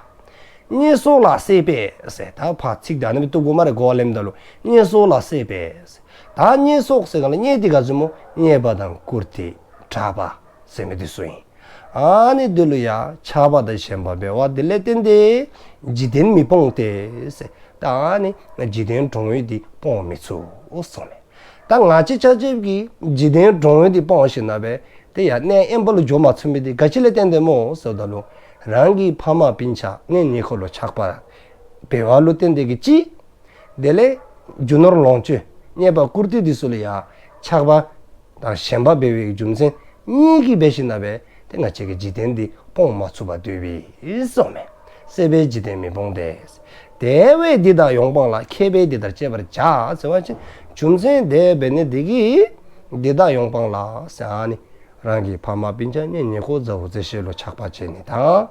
གཉིས་སུ་ལ་སྲེད་པས་ཟེར། ད་ཕར་ཚིག་དེ་ཨ་ནི་སྦེ་བཏུབ་དགོ་སྨ་རེ། གོ་བ་ལེནམ་ད་ལུ་གཉིས་སུ་ལ་སྲེད་པས་ཟེར། ད་གཉིས་སུ་ཟེར་ག་ལ་གཉིས་དེ་ག་ཟེར་སྨོ། རྙེད་པ་དང་བཀུར་སྟི་གྲགས་པ་ཟེར་མི་དེ་ཚུ་ཨིན། ཨ་ནི་འདི་ལུ་ཡང་ཆགས་པ་དང་ཞེན་པ་འབད་བ་འདི་ལས་བརྟེན་ཏེ་འཇིག་རྟེན་མི་སྤོང་སྟེ་ཟེར། ད་ཨ་ནི་འཇིག་རྟེན་གྲོང་ཡུལ་འདི་སྤོང་མི་ཚུགས་གསུངས་མས། ད་ང་བཅས་ཆ་ཁྱབ་ཀྱིས་འཇིག་རྟེན་གྲོང་ཡུལ་འདི་སྤོང་ཞིན་ན་སྦེ་དེ་ཡང་གནས་དབེན་པ་ལུ་འགྱོ་མ་ཚུགས་མི་དེ་ག་ཅི་ལས་བརྟེན་ཏེ་སྨོ་ཟེརཝ་ད་ལུ་རང་གི་ཕ་མ་སྤུན་ཆ་གཉེན་ཉེ་འཁོར་ལུ་ཆགས་པ་འབད་བ་ལུ་བརྟེན་ཏེ་གིས་གཅིག་དེ་ལས་རྒྱུ་ནོར་ལོངས་སྤྱོད་ རྙེད་པ་བཀུར་སྟི་འདི་ཚོ་ལ་ཡང་ཆགས་པ་དང་ཞེན་པ་འབད་བའི་རྒྱུ་མཚན་གཉིས་ཀྱིས་འབད་ཞིན་ན་འབད་དེ་ང་བཅས་ཀྱི་འཇིག་རྟེན་འདི་སྤོང་མ་ཚུགས་པར་སྡོད་པས་གསུངས་མས། སྲེད་པས་འཇིག་རྟེན་མི་སྤོང་སྟེ། དེ་བས་འདི་དག་ཡོངས་སྤངས་ལ། མཁས་པས་འདི་ལྟར་དཔྱད་པར་བྱ། ཟེར་བ་ཅིན་རྒྱུ་མཚན་དེ་འབད་ནི་འདི་གིས་འདི་དག་ཡོངས་སྤངས་ལ་ཟེར་ཨ་ནི། རང་གི་ཕ་མ་སྤུན་ཆ་གཉེན་ཉེ་འཁོར་མཛའ་བོ་བརྩེ་ཤེས་ལུ་ཆགས་པ་བྱེད་ནི་དང་།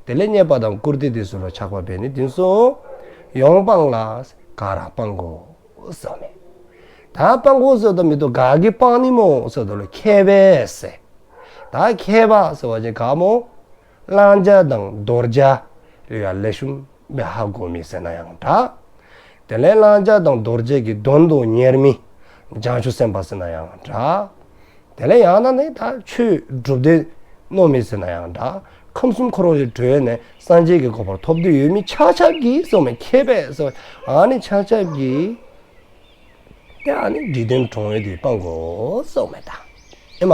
དེ་ལས་རྙེད་པ་དང་བཀུར་སྟི་དེ་ཚུ་ལུ་ཆགས་པ་འབད་ནི་དེ་ཚུ་ཡོངས་སྤངས་ལ་ག་ར་སྤང་དགོ་གསུངས་མས། ད་སྤང་དགོ་ཟེརཝ་ད་མི་འདུག་ག་གིས་སྤང་ནི་སྨོ་ཟེརཝ་ད་ལུ་མཁས་པས་ཟེར། ད་མཁས་པ་ཟེར་བ་ཅིན་ག་སྨོ། བླང་བྱ་དང་དོར་བྱ་ལུ་ཡང་ལེགས་ཤོམ་སྦེ་ཧ་གོ་མི་ཟེར་ན་ཡང་འདྲ། དེ་ལས་བླང་བྱ་དང་དོར་བྱ་གི་དོན་དུ་གཉེར་མི་བྱང་ཆུབ་སེམས་དཔའ་ཟེར་ན་ཡང་འདྲ། དེ་ལས་ཡང་ན་ནི་ད་ཆོས་སྒྲུབ་འདོད་མནོ་མི་ཟེར་ན་ཡང་འདྲ། ཁམས་གསུམ་འཁོར་བ་ལས་གྲོལ་ནས་སངས་རྒྱས་ཀྱི་གོ་འཕང་ཐོབ་འདོད་ཡོད་མི་ཆ་ཁྱབ་ཀྱིས་གསུངས་མས། མཁས་པས་གསུངས་མས། ཨ་ནི་ཆ་ཁྱབ་ཀྱིས་ཏེ་ཨ་ནི་འཇིག་རྟེན་གྲོང་ཡུལ་འདི་སྤང་དགོ་གསུངས་མས་ད། ཨེ་མ།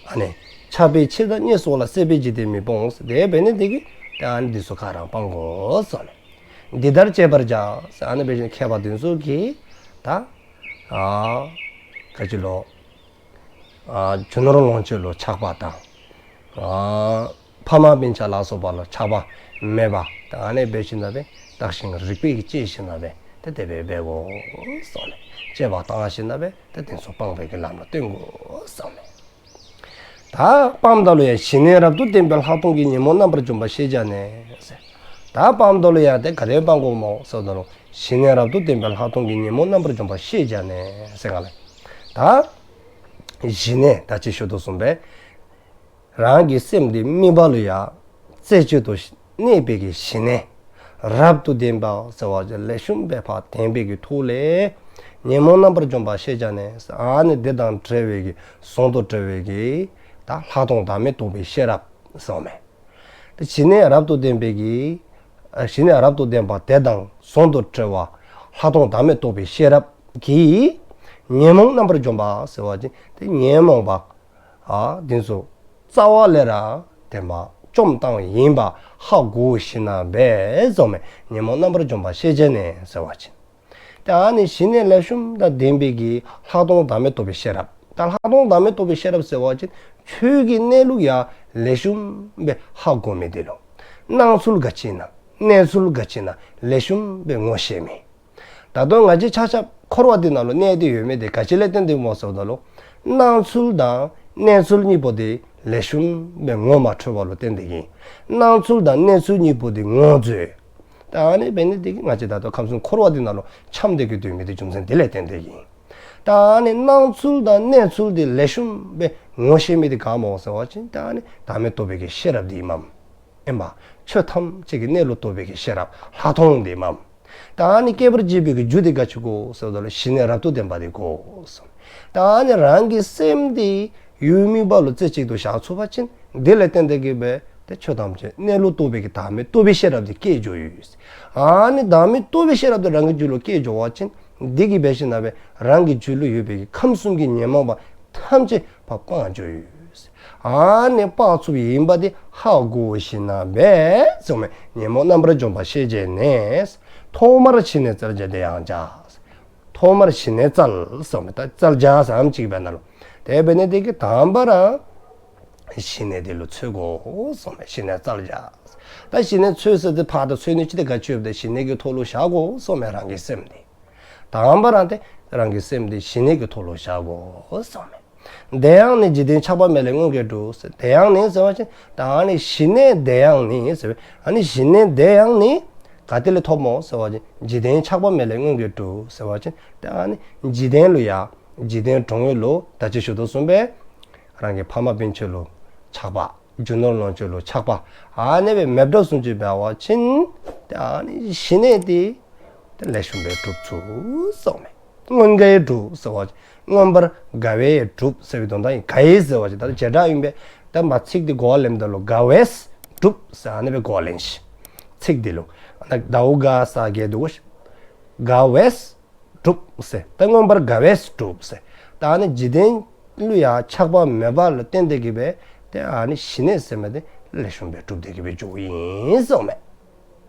ཨ་ནི་ཆགས་པས་ཕྱིར་ལྡང་གཉིད་སོགས་ལ། སྲེད་པས་འཇིག་རྟེན་མི་སྤོང་། དེ་འབད་ནི་དེ་གིས་ཏེ་ཨ་ནི་འདི་ཚུ་ག་ར་སྤང་དགོ་གསུངས་མས། འདི་ལྟར་དཔྱད་པར་བྱ། ཨ་ནི་འབད་བ་ཅིན་མཁས་པ་འདི་ཚུ་གིས་ད་ཨ་ག་ཅི་ལོ། ཨ་རྒྱུ་ནོར་ལོངས་སྤྱོད་ལུ་ཆགས་པ་དང་། ཨ་ཕ་མ་སྤུན་ཆ་ལ་སོགས་པ་ལུ་ཆགས་པ་མེད་པ་ད་ཨ་ནི་འབད་ཞིན་ན་འབད་བརྟགས་ཤིང་རིགས་པས་དཔྱད་ཞིན་ན་འབད་ཏེ་དེ་སྦེ་འབད་དགོ་གསུངས་མས། དཔྱད་པ་བཏང་ཞིན་ན་འབད་ཏེ་དེ་ཚུ་སྤང་བའི་གི་ལམ་ལུ་བསྟེན་དགོ་གསུངས་མས། ད་སྤངམ་ད་ལུ་ཡང་ཞི་གནས་རབ་ཏུ་ལྡན་པའི་ལྷག་མཐོང་གི་ཉོན་མོངས་རྣམ་པར་འཇོམས་པ་ཤེས་བྱ་ནས་ཟེར། ད་སྤངམ་ད་ལུ་ཡང་ཏེ་ག་དེ་སྤང་དགོ་སྨོ་ཟེརཝ་ད་ལུ་ཞི་གནས་རབ་ཏུ་ལྡན་པའི་ལྷག་མཐོང་གི་ཉོན་མོངས་རྣམ་པར་འཇོམས་པ་ཤེས་བྱ་ནས་ཟེར་ག་ལས། ད་ཞི་གནས་ད་ཅི་ཞུ་དོ་བཟུམ་སྦེ་རང་གི་སེམས་འདི་དམིགས་པ་ལུ་ཡང་རྩེ་གཅིག་ཏུ་གནས་པའི་གི་ཞི་གནས་རབ་ཏུ་ལྡན་པ་ཟེར་བ་ཅིན་ལེགས་ཤོམ་སྦེ་ཕར་ལྡན་པའི་གི་ཐོག་ལས་ཉོན་མོངས་རྣམ་པར་འཇོམས་པ་ཤེས་བྱ་ནས། ཨ་ནི་དེ་དང་བྲལ་བའི་གི་ཟུང་དུ་འབྲེལ་བའི་གི་ད་ལྷག་མཐོང་བདག་མེད་རྟོགས་པའི་ཤེས་རབ་གསུངས་མས། ད་ཞི་གནས་རབ་ཏུ་ལྡན་པའི་གི་ཨ་ཞི་གནས་རབ་ཏུ་ལྡན་པ་དེ་དང་ཟུང་དུ་འབྲེལ་བ་ལྷག་མཐོང་བདག་མེད་རྟོགས་པའི་ཤེས་རབ་ཀྱིས་ཉོན་མོངས་རྣམ་པར་འཇོམས་པ་ཟེར་བ་ཅིན་ཏེ་ཉོན་མོངས་པ་ཨ་འདི་ཚུ་རྩ་བ་ལས་ར་དེ་མ་བཅོམ་བཏང་ཡིན་པ་ཧ་གོ་ཞིན་ན་འབད་གསུངས་མས། ཉོན་མོངས་རྣམ་པར་འཇོམས་པ་ཤེས་བྱ་ནས་ཟེར་བ་ཅིན། ཏེ་ཨ་ནི་ཞི་གནས་ལེགས་ཤོམ་དང་ལྡན་པའི་གི་ལྷག་མཐོང་བདག་མེད་རྟོགས་པའི་ཤེས་རབ། ད་ལྷག་མཐོང་བདག་མེད་རྟོགས་པའི་ཤེས་རབ་ཟེར་བ་ཅིན་ཆོས་ཀྱི་གནས་ལུགས་ཡང་ལེགས་ཤོམ་སྦེ་ཧ་གོ་མི་དེ་ལུ། སྣང་ཚུལ་ག་ཅི་ཨིན་ན་གནས་ཚུལ་ག་ཅི་ཨིན་ན་ལེགས་ཤོམ་སྦེ་ངོ་ཤེས་མི། ད་དུང་ང་བཅས་ཆ་ཁྱབ་འཁོར་བ་འདི་ནང་ལུ་གནས་ཏེ་ཡོད་མི་དེ་ག་ཅི་ལས་བརྟེན་ཏེ་སྨོ་ཟེརཝ་ད་ལུ། སྣང་ཚུལ་དང་གནས་ཚུལ་གཉིས་པོ་དེ་ལེགས་ཤོམ་སྦེ་ངོ་མ་འཕྲོད་པ་ལུ་བརྟེན་ཏེ་ཨིན། སྣང་ཚུལ་དང་གནས་ཚུལ་གཉིས་པོ་དེ་ངོ་འཛོལ། ད་ཨ་ནི་འབད་ནི་དེ་གིས་ང་བཅས་ད་ལྟོ་ཁམས་གསུམ་འཁོར་བ་འདི་ནང་ལུ་འཁྱམས་ཏེ་གི་སྡོད་མི་དེ་རྒྱུ་མཚན་དེ་ལས་བརྟེན་ཏེ་ཨིན། ད་ཨ་ནི་སྣང་ཚུལ་དང་གནས་ཚུལ་དེ་ལེགས་ཤོམ་སྦེ་ངོ་ཤེས་མི་དེ་ག་སྨོ་ཟེར་བ་ཅིན་ད་ཨ་ནི་བདག་མེད་རྟོགས་པའི་གི་ཤེས་རབ་དེ་ཨིན་མས། ཨེ་མ། ཆོས་ཐམས་ཅད་ཀྱི་གནས་ལུགས་རྟོགས་པའི་གི་ཤེས་རབ་ལྷག་མཐོང་དེ་ཨིན་མས། ད་ཨ་ནི་སྐྱེ་བར་བྱེད་པའི་གི་རྒྱུ་དེ་ག་ཅི་དགོ་ཟེརཝ་ད་ལུ་ཞི་གནས་རབ་ཏུ་ལྡན་པ་དེ་དགོ་གསུངས། ད་ཨ་ནི་རང་གི་སེམས་དེ་ཡུལ་དམིགས་པ་ལུ་རྩེ་གཅིག་ཏུ་བཞག་ཚུགས་པ་ཅིན་དེ་ལས་བརྟེན་ཏེ་གི་འབད་ཏེ་ཆོས་ཐམས་ཅད་གནས་ལུགས་རྟོགས་པའི་གི་བདག་མེད་རྟོགས་པའི་ཤེས་རབ་དེ་སྐྱེ་འགྱོ་ཡོད། ཨ་ནི་བདག་མེད་རྟོགས་པའི་ཤེས་རབ་དེ་རང་གི་རྒྱུད་ལུ་སྐྱེ་འགྱོ་བ་ཅིན་དེ་གིས་འབད་ཞིན་ན་འབད་རང་གི་རྒྱུད་ལུ་ཡོད་པའི་གི་ཁམས་གསུམ་གྱི་ཉོན་མོངས་པ་ཐམས་ཅད་ཕར་སྤང་འགྱོ་ཡོད། ཨ་ནི་སྤང་ཚུགསཔ་ཨིན་པ་དེ་ཧ་གོ་ཞིན་ན་འབད་གསུངས་མས། ཉོན་མོངས་རྣམ་པར་འཇོམས་པ་ཤེས་བྱས་ནས། ཐོག་མར་ཞི་གནས་བཙལ་བྱ་དེ་ཡང་བྱ། ཐོག་མར་ཞི་གནས་བཙལ་གསུངས་མས། ད་བཙལ་བྱ་ཟེར་ཨ་ནི་ཅིག་འབད་ན་ལུ། དེ་འབད་ནི་དེ་གིས་དང་པ་ར་ཞི་གནས་དེ་ལུ་འཚོལ་དགོ་གསུངས་མས། ཞི་གནས་བཙལ་བྱ། ད་ཞི་གནས་འཚོལ་ཟེར་དེ་ཕར་ད་འཚོལ་ནི་ཅིག་དེ་ག་ཅི་ཡོདཔ་དེ་ཞི་གནས་ཀྱི་ཐོག་ལུ་བཞག་དགོ་གསུངས་མས། རང་གི་སེམས་དེ། དང་པ་ར་དེ་རང་གི་སེམས་དེ་ཞི་གནས་ཀྱི་ཐོག་ལུ་བཞག་དགོ་གསུངས་མས། དེ་ཡང་ནི་འཇིག་རྟེན་ཆགས་པ་མེད་ལས་མངོན་དགའི་གྲུབ་ཟེར། དེ་ཡང་ནི་ཟེར་བ་ཅིན་ད་ཨ་ནི་ཞི་གནས་དེ་ཡང་ནི་ཟེར་བས། ཨ་ནི་ཞི་གནས་དེ་ཡང་ནི་ག་ཏེ་ལས་ཐོབ་སྨོ་ཟེར་བ་ཅིན་འཇིག་རྟེན་ཆགས་པ་མེད་ལས་མངོན་དགའི་གྲུབ་ཟེར་བ་ཅིན་ད་ཨ་ནི་འཇིག་རྟེན་ལུ་ཡང་འཇིག་རྟེན་གྲོང་ཡུལ་ལུ་ད་ཅི་ཞུ་དོ་བཟུམ་སྦེ་རང་གི་ཕ་མ་སྤུན་ཆ་ལུ་ཆགས་པ། རྒྱུ་ནོར་ལོངས་སྤྱོད་ལུ་ཆགས་པ། ཨ་ནི་སྦེ་མེདཔ་བཟུམ་ཅིག་འབད་བ་ཅིན་ད་ཨ་ནི་ཞི་གནས་དེ་ཏེ་ལེགས་ཤོམ་སྦེ་སྒྲུབ་ཚུགས་གསུངས་མས། མངོན་དགའི་གྲུབ་ཟེར་བ་ཅིན་མངོན་པར་དགའ་བས་གྲུབ་ཟེར་བའི་དོན་དག་ཨིན། དགའ་བས་ཟེར་བ་ཅིན་ད་བྱེ་བྲག་ཨིན་པས། ད་མ་ཚིག་འདི་གོ་བ་ལེནམ་ད་ལུ་དགའ་བས་གྲུབ་ཟེར་ཨ་ནི་སྦེ་གོ་བ་ལེན་ཤིག། ཚིག་འདི་ལུ་ཨ་ནི་ཟླ་བོ་དགའ་ས་དགའ་འདུག་གོ་ཤིག། དགའ་བས་གྲུབ་ཟེར། ད་མངོན་པར་དགའ་བས་གྲུབ་ཟེར། ད་ཨ་ནི་འཇིག་རྟེན་ལུ་ཡང་ཆགས་པ་མེད་པ་ལུ་བརྟེན་ཏེ་གི་འབད་ཏེ་ཨ་ནི་ཞི་གནས་ཟེར་མི་དེ་ལེགས་ཤོམ་སྦེ་གྲུབ་སྟེ་གི་འབད་འགྱོཝ་ཨིན་གསུངས་མས།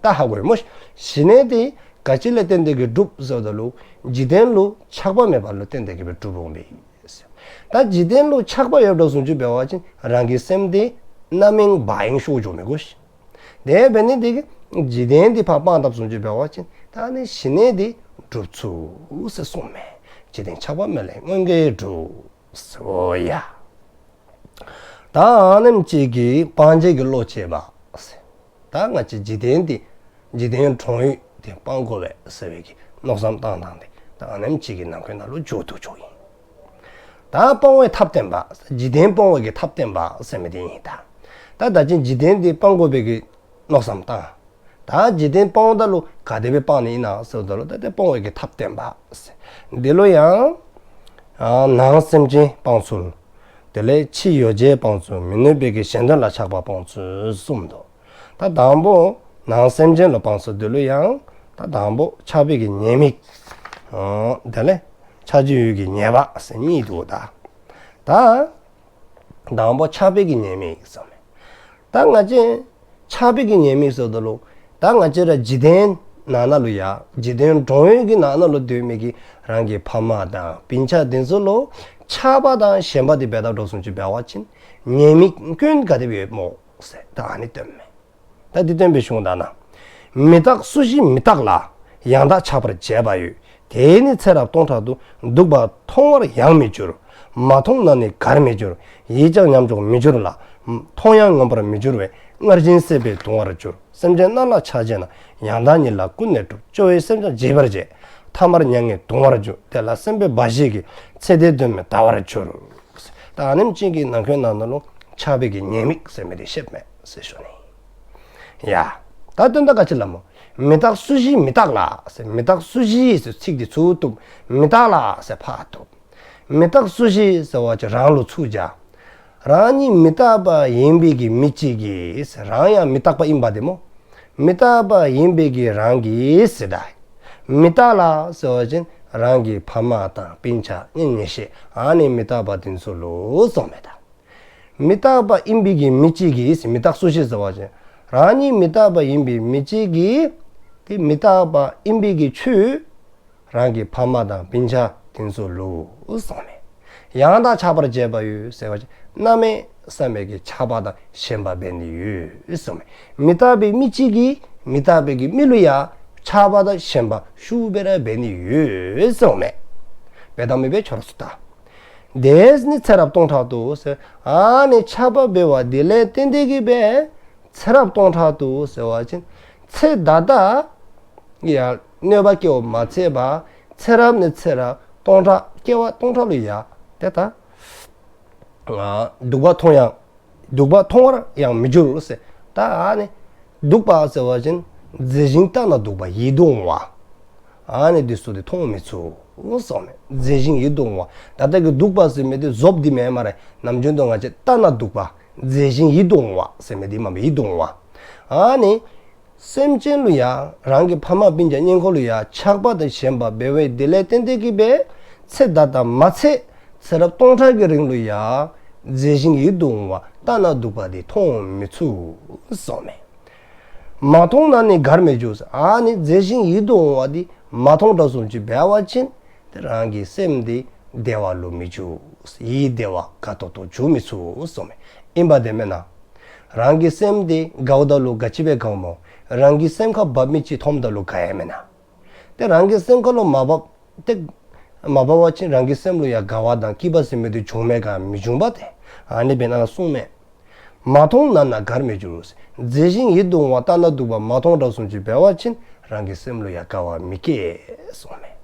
ད་ཧ་གོ་ཡི་སྨོ། ཞི་གནས་དེ་ ག་ཅི་ལ་བརྟེན་ཏེ་གི་གྲུབ་ཟེར་བ་ད་ལུ་འཇིག་རྟེན་ལུ་ཆགས་པ་མེད་པ་ལ་བརྟེན་ཏེ་གི་སྦེ་གྲུབ་འོང་པས། ད་འཇིག་རྟེན་ལུ་ཆགས་པ་ཡོད་འགྲོ་སོང་ཅི་འབད་བ་ཅིན་རང་གི་སེམས་དེ་རྣམ་གཡེང་བག་གཡེང་ཤོར་འགྱོ་མི་དགོས་ཤིག་དེ་འབད་ནི་དེ་གིས་འཇིག་རྟེན་དེ་ཕར་སྤང་བཏབ་སོང་ཅི་འབད་བ་ཅིན་ད་ནི་ཞི་གནས་དེ་འགྲུབ་ཚུགས་ཟེར་གསུངས་མས། འཇིག་རྟེན་ཆགས་པ་མེད་ལས་མངོན་དགའ་འགྲུབ་ཟེར་ཡ། ད་ཨ་ནེམ་ཅིག་གིས་སྤང་བྱེད་ཀྱི་བློ་བསྐྱེད་པ་ཟེར། ད་ང་བཅས་འཇིག་རྟེན་དེ་འཇིག་རྟེན་གྲོང་ཡུལ་དེ་སྤང་དགོ་པས་ཟེར་བའི་གི་མནོ་བསམ་བཏང་སྟངས་དེ་ད་ཨ་ནེམ་ཅིག་གི་ནང་ཁུལ་ནང་ལུ་འཇུག་ཏུ་འཇུག་ཡིན། ད་སྤོང་བའི་ཐབས་བསྟན་པ། འཇིག་རྟེན་སྤོང་བའི་གི་ཐབས་བསྟན་པ་ཟེར་མི་དེ་ཡིན་ད། ད་ད་ཅི་འཇིག་རྟེན་འདི་སྤང་དགོས་པའི་གི་མནོ་བསམ་བཏང་། ད་འཇིག་རྟེན་སྤོང་ད་ལུ་ག་དེ་སྦེ་སྤང་ནི་ཡིན་ན་ཟེར་ད་ལུ་ད་དེ་སྤོང་བའི་གི་ཐབས་བསྟན་པ་ཟེར། འདི་ལུ་ཡང་ཨ་ནང་སེམས་ཅན་སྤང་ཚུལ། དེ་ལས་ཕྱི་ཡོ་བྱད་སྤང་ཚུལ། མི་ནུས་པའི་གི་གཞན་དོན་ལ་ཆགས་པ་སྤོང་ཚུལ་གསུམ་འདུག་ད་དང་པོ་ནང་སེམས་ཅན་ལ་སྤང་ཚུལ་འདི་ལུ་ཡང་ད་དང་པོ་ཆགས་པའི་གི་ཉེས་དམིགས། ཨོ་དེ་ལས་ཆགས་བྱའི་ཡུལ་གྱི་ཉེས་པ་ཟེར་གཉིས་འདུག་ད། ད་དང་པོ་ཆགས་པའི་གི་ཉེས་དམིགས་ཟེར་མས། ད་ང་བཅས་ཆགས་པའི་གི་ཉེས་དམིགས་ཟེར་ད་ལུ་ད་ང་བཅས་ར་འཇིག་རྟེན་ནང་ན་ལུ་ཡ་འཇིག་རྟེན་གྲོང་ཡུལ་གྱི་ནང་ན་ལུ་སྡོད་མི་གི་རང་གི་ཕ་མ་དང་སྤུན་ཆ་དེ་ཚུ་ལུ་ཆགས་པ་དང་ཞེན་པ་དེ་འབད་དགོ་སོང་ཅི་འབད་བ་ཅིན་ཉེས་དམིགས་སྐྱོན་ག་དེ་སྦེ་ཡོད་མོ་ཟེར་ད་ཨ་ནི་སྟོན་མས། ད་འདི་སྟོན་པའི་གཞུང་ད་ན། མི་རྟག་སུ་ཞིག་མི་རྟག་ལ། ཡང་དག་ཆགས་པར་བྱེད་པ་ཡོད། དེས་ནི་ཚེ་རབས་སྟོང་ཕྲག་ཏུ། འདུག་པ་མཐོང་བར་ཡང་མི་འགྱུར། མ་མཐོང་ན་ནི་གར་མི་འགྱུར། ཡིད་ཀྱང་ཉམས་འགྱོག་མི་འགྱུར་ལ། མཐོང་ཡང་ངོམས་པར་མི་འགྱུར་བས། སྔར་བཞིན་སྲེད་པས་གདུང་བར་འགྱུར། སེམས་ཅན་རྣམས་ལ་ཆགས་བྱེད་ན། ཡང་དག་ཉིད་ལ་ཀུན་ནས་གྲུབ། སྐྱོ་བས་སེམས་ཀྱང་འཇིགས་པར་བྱེད། ཐ་མར་མྱ་ངན་གདུང་བར་འགྱུར། དེ་ལ་སེམས་པའི་སྦ་བཞེད་ཀྱིས། ཚེ་འདིའི་དོན་མི་གདའ་བར་འགྱུར། ད་ཨ་ནེམ་ཅིག་གི་ནང་ཁུལ་ནང་ན་ལུ་ཆགས་པའི་གི་ཉེས་དམིགས་ཟེར་མི་དེ་བཤད་མས་ཟེར་ཞུ་ནི། ཡ། ད་དོན་དག་ག་ཅི་ལ་མོ། མི་རྟག་སུ་ཞིག་མི་རྟག་ལ་ཟེར། མི་རྟག་སུ་ཞིག་ཟེར་ཚིག་དེ་ཚུར་བཏུབ། མི་རྟག་ལ་ཟེར་ཕར་བཏུབ། མི་རྟག་སུ་ཞིག་ཟེར་བ་ཅིན་རང་ལུ་ཚུར་སྦྱར། རང་ཉིད་མི་རྟག་པ་ཡིན་པའི་གི་མི་གཅིག་གིས་ཟེར། རང་ཡང་མི་རྟག་པ་ཡིན་པ་དེ་མོ། མི་རྟག་པ་ཡིན་པའི་གི་རང་གིས་ཟེར་ད། མི་རྟག་ལ་ཟེར་བ་ཅིན་རང་གི་ཕ་མ་དང་སྤུན་ཆ་གཉེན་ཉེ་ཤོས་ཨ་ནི་མི་རྟག་པ་དེ་ཚུ་ལུ་གསུངས་མས་ད། མི་རྟག་པ་ཡིན་པའི་གི་མི་གཅིག་གིས་མི་རྟག་སུ་ཞིག་ཟེར་བ་ཅིན་རང་ཉིད་མི་རྟག་པ་ཡིན་པའི་མི་གཅིག་གིས་དེ་མི་རྟག་པ་ཡིན་པའི་གི་ཆོས་རང་གི་ཕ་མ་དང་སྤུན་ཆ་དེ་ཚུ་ལུ་གསུངས་མས། ཡང་དག་ཆགས་པར་བྱེད་པ་ཡོད་ཟེར་བ་ཅིན་གནམ་མེད་ས་མེད་ཀྱི་ཆགས་པ་དང་ཞེན་པ་འབད་ནི་ཡོད་གསུངས་མས། མི་རྟག་པའི་མི་གཅིག་གིས་མི་རྟག་པའི་གི་མི་ལུ་ཡང་ཆགས་པ་དང་ཞེན་པ་ཤུགས་སྦེ་ར་འབད་ནི་ཡོད་གསུངས་མས། འབད་དང་མི་འབད་ཁྱོད་ར་ཚུ་ལྟ། དེས་ནི་ཚེ་རབས་སྟོང་ཕྲག་ཏུ་ཟེར། ཨ་ནི་ཆགས་པ་འབད་བ་དེ་ལས་བརྟེན་ཏེ་གི་སྦེ་ཚེ་རབས་སྟོང་ཕྲག་ཏུ་ཟེར་བ་ཅིན་ཚེ་ད་ལྟ་ཡང་གནོད་པ་སྐྱེལ་བ་མ་ཚད་པ་ཚེ་རབས་ནས་ཚེ་རབས་སྟོང་ཕྲག་སྐྱེ་བ་སྟོང་ཕྲག་ལུ་ཡང་དེ་ལྟར་སྡུག་པ་མཐོང་ཡང་སྡུག་པ་མཐོང་བར་ཡང་མི་འགྱུར་ཟེར། ད་ཨ་ནི་སྡུག་པ་ཟེར་བ་ཅིན་མཛེས་ཤིང་ལྟ་ན་སྡུག་པ་ཡིད་དུ་འོང་བ། ཨ་ནི་འདི་ཚུ་དེ་མཐོང་མི་ཚུགས་གསུངས་མས། མཛེས་ཤིང་ཡིད་དུ་འོང་བ། ད་ལྟ་གི་སྡུག་པ་ཟེར་མི་དེ་བཟོ་བདེ་མེན་མ་རེད། ནམ་རྒྱུན་དུ་ང་བཅས་ལྟ་ན་སྡུག་པ། མཛེས་ཤིང་ཡིད་དུ་འོང་བ་ཟེར་མི་དེ་མ་མི་ཡིད་དུ་འོང་བ། ཨ་ནི་སེམས་ཅན་ལུ་ཡང་རང་གི་ཕ་མ་སྤུན་ཀྱག་གཉེན་འཁོར་ལུ་ཡང་ཆགས་པ་དང་ཞེན་པ་འབད་བའི་དེ་ལས་བརྟེན་ཏེ་གི་སྦེ་ཚེ་ད་ལྟ་མ་ཚད་ཚེ་རབས་སྟོང་ཕྲག་གི་རིང་ལུ་ཡང་མཛེས་ཤིང་ཡིད་དུ་འོང་བ་ལྟ་ན་སྡུག་པ་དེ་མཐོང་མི་ཚུགས་གསུངས་མས། མ་མཐོང་ན་ནི་གར་མི་འགྱུར། ཨ་ནི་མཛེས་ཤིང་ཡིད་དུ་འོང་བ་དེ་མ་མཐོང་འགྲོ་སོང་ཅི་འབད་བ་ཅིན་དེ་རང་གི་སེམས་དེ་བདེ་བ་ལུ་མི་འགྱུར། ཡིད་བདེ་བ་དགའ་ཏོག་ཏོ་འགྱུར་མི་ཚུགས་གསུངས་མས། ཨིན་པ་དེ་མེན་ན། རང་གི་སེམས་དེ་དགའཝ་ད་ལུ་ག་ཅི་སྦེ་དགའཝ་མོ། རང་གི་སེམས་ཁར་འབབ་མི་ཅིག་མཐོངམ་ད་ལུ་དགའ་ཡ་མེན་ན། དེ་རང་གི་སེམས་ཁར་ལུ་མ་འབབ། དེ་མ་འབབ་པ་ཅིན་རང་གི་སེམས་ལུ་ཡང་དགའ་བ་དང་སྐྱིད་པ་ཟེར་མི་དེ་འབྱུང་མས་ག་མི་འབྱུང་བ་དེ། ཨ་ནི་སྦེ་ན་གསུངས་མས། མ་མཐོང་ན་ནི་གར་མི་འགྱུར། མཛེས་ཤིང་ཡིད་དུ་འོང་བ་ལྟ་ན་སྡུག་པ་མ་མཐོང་འགྲོ་སོང་ཅི་འབད་བ་ཅིན་རང་གི་སེམས་ལུ་ཡང་དགའ་བ་མི་སྐྱེ་གསུངས་མས།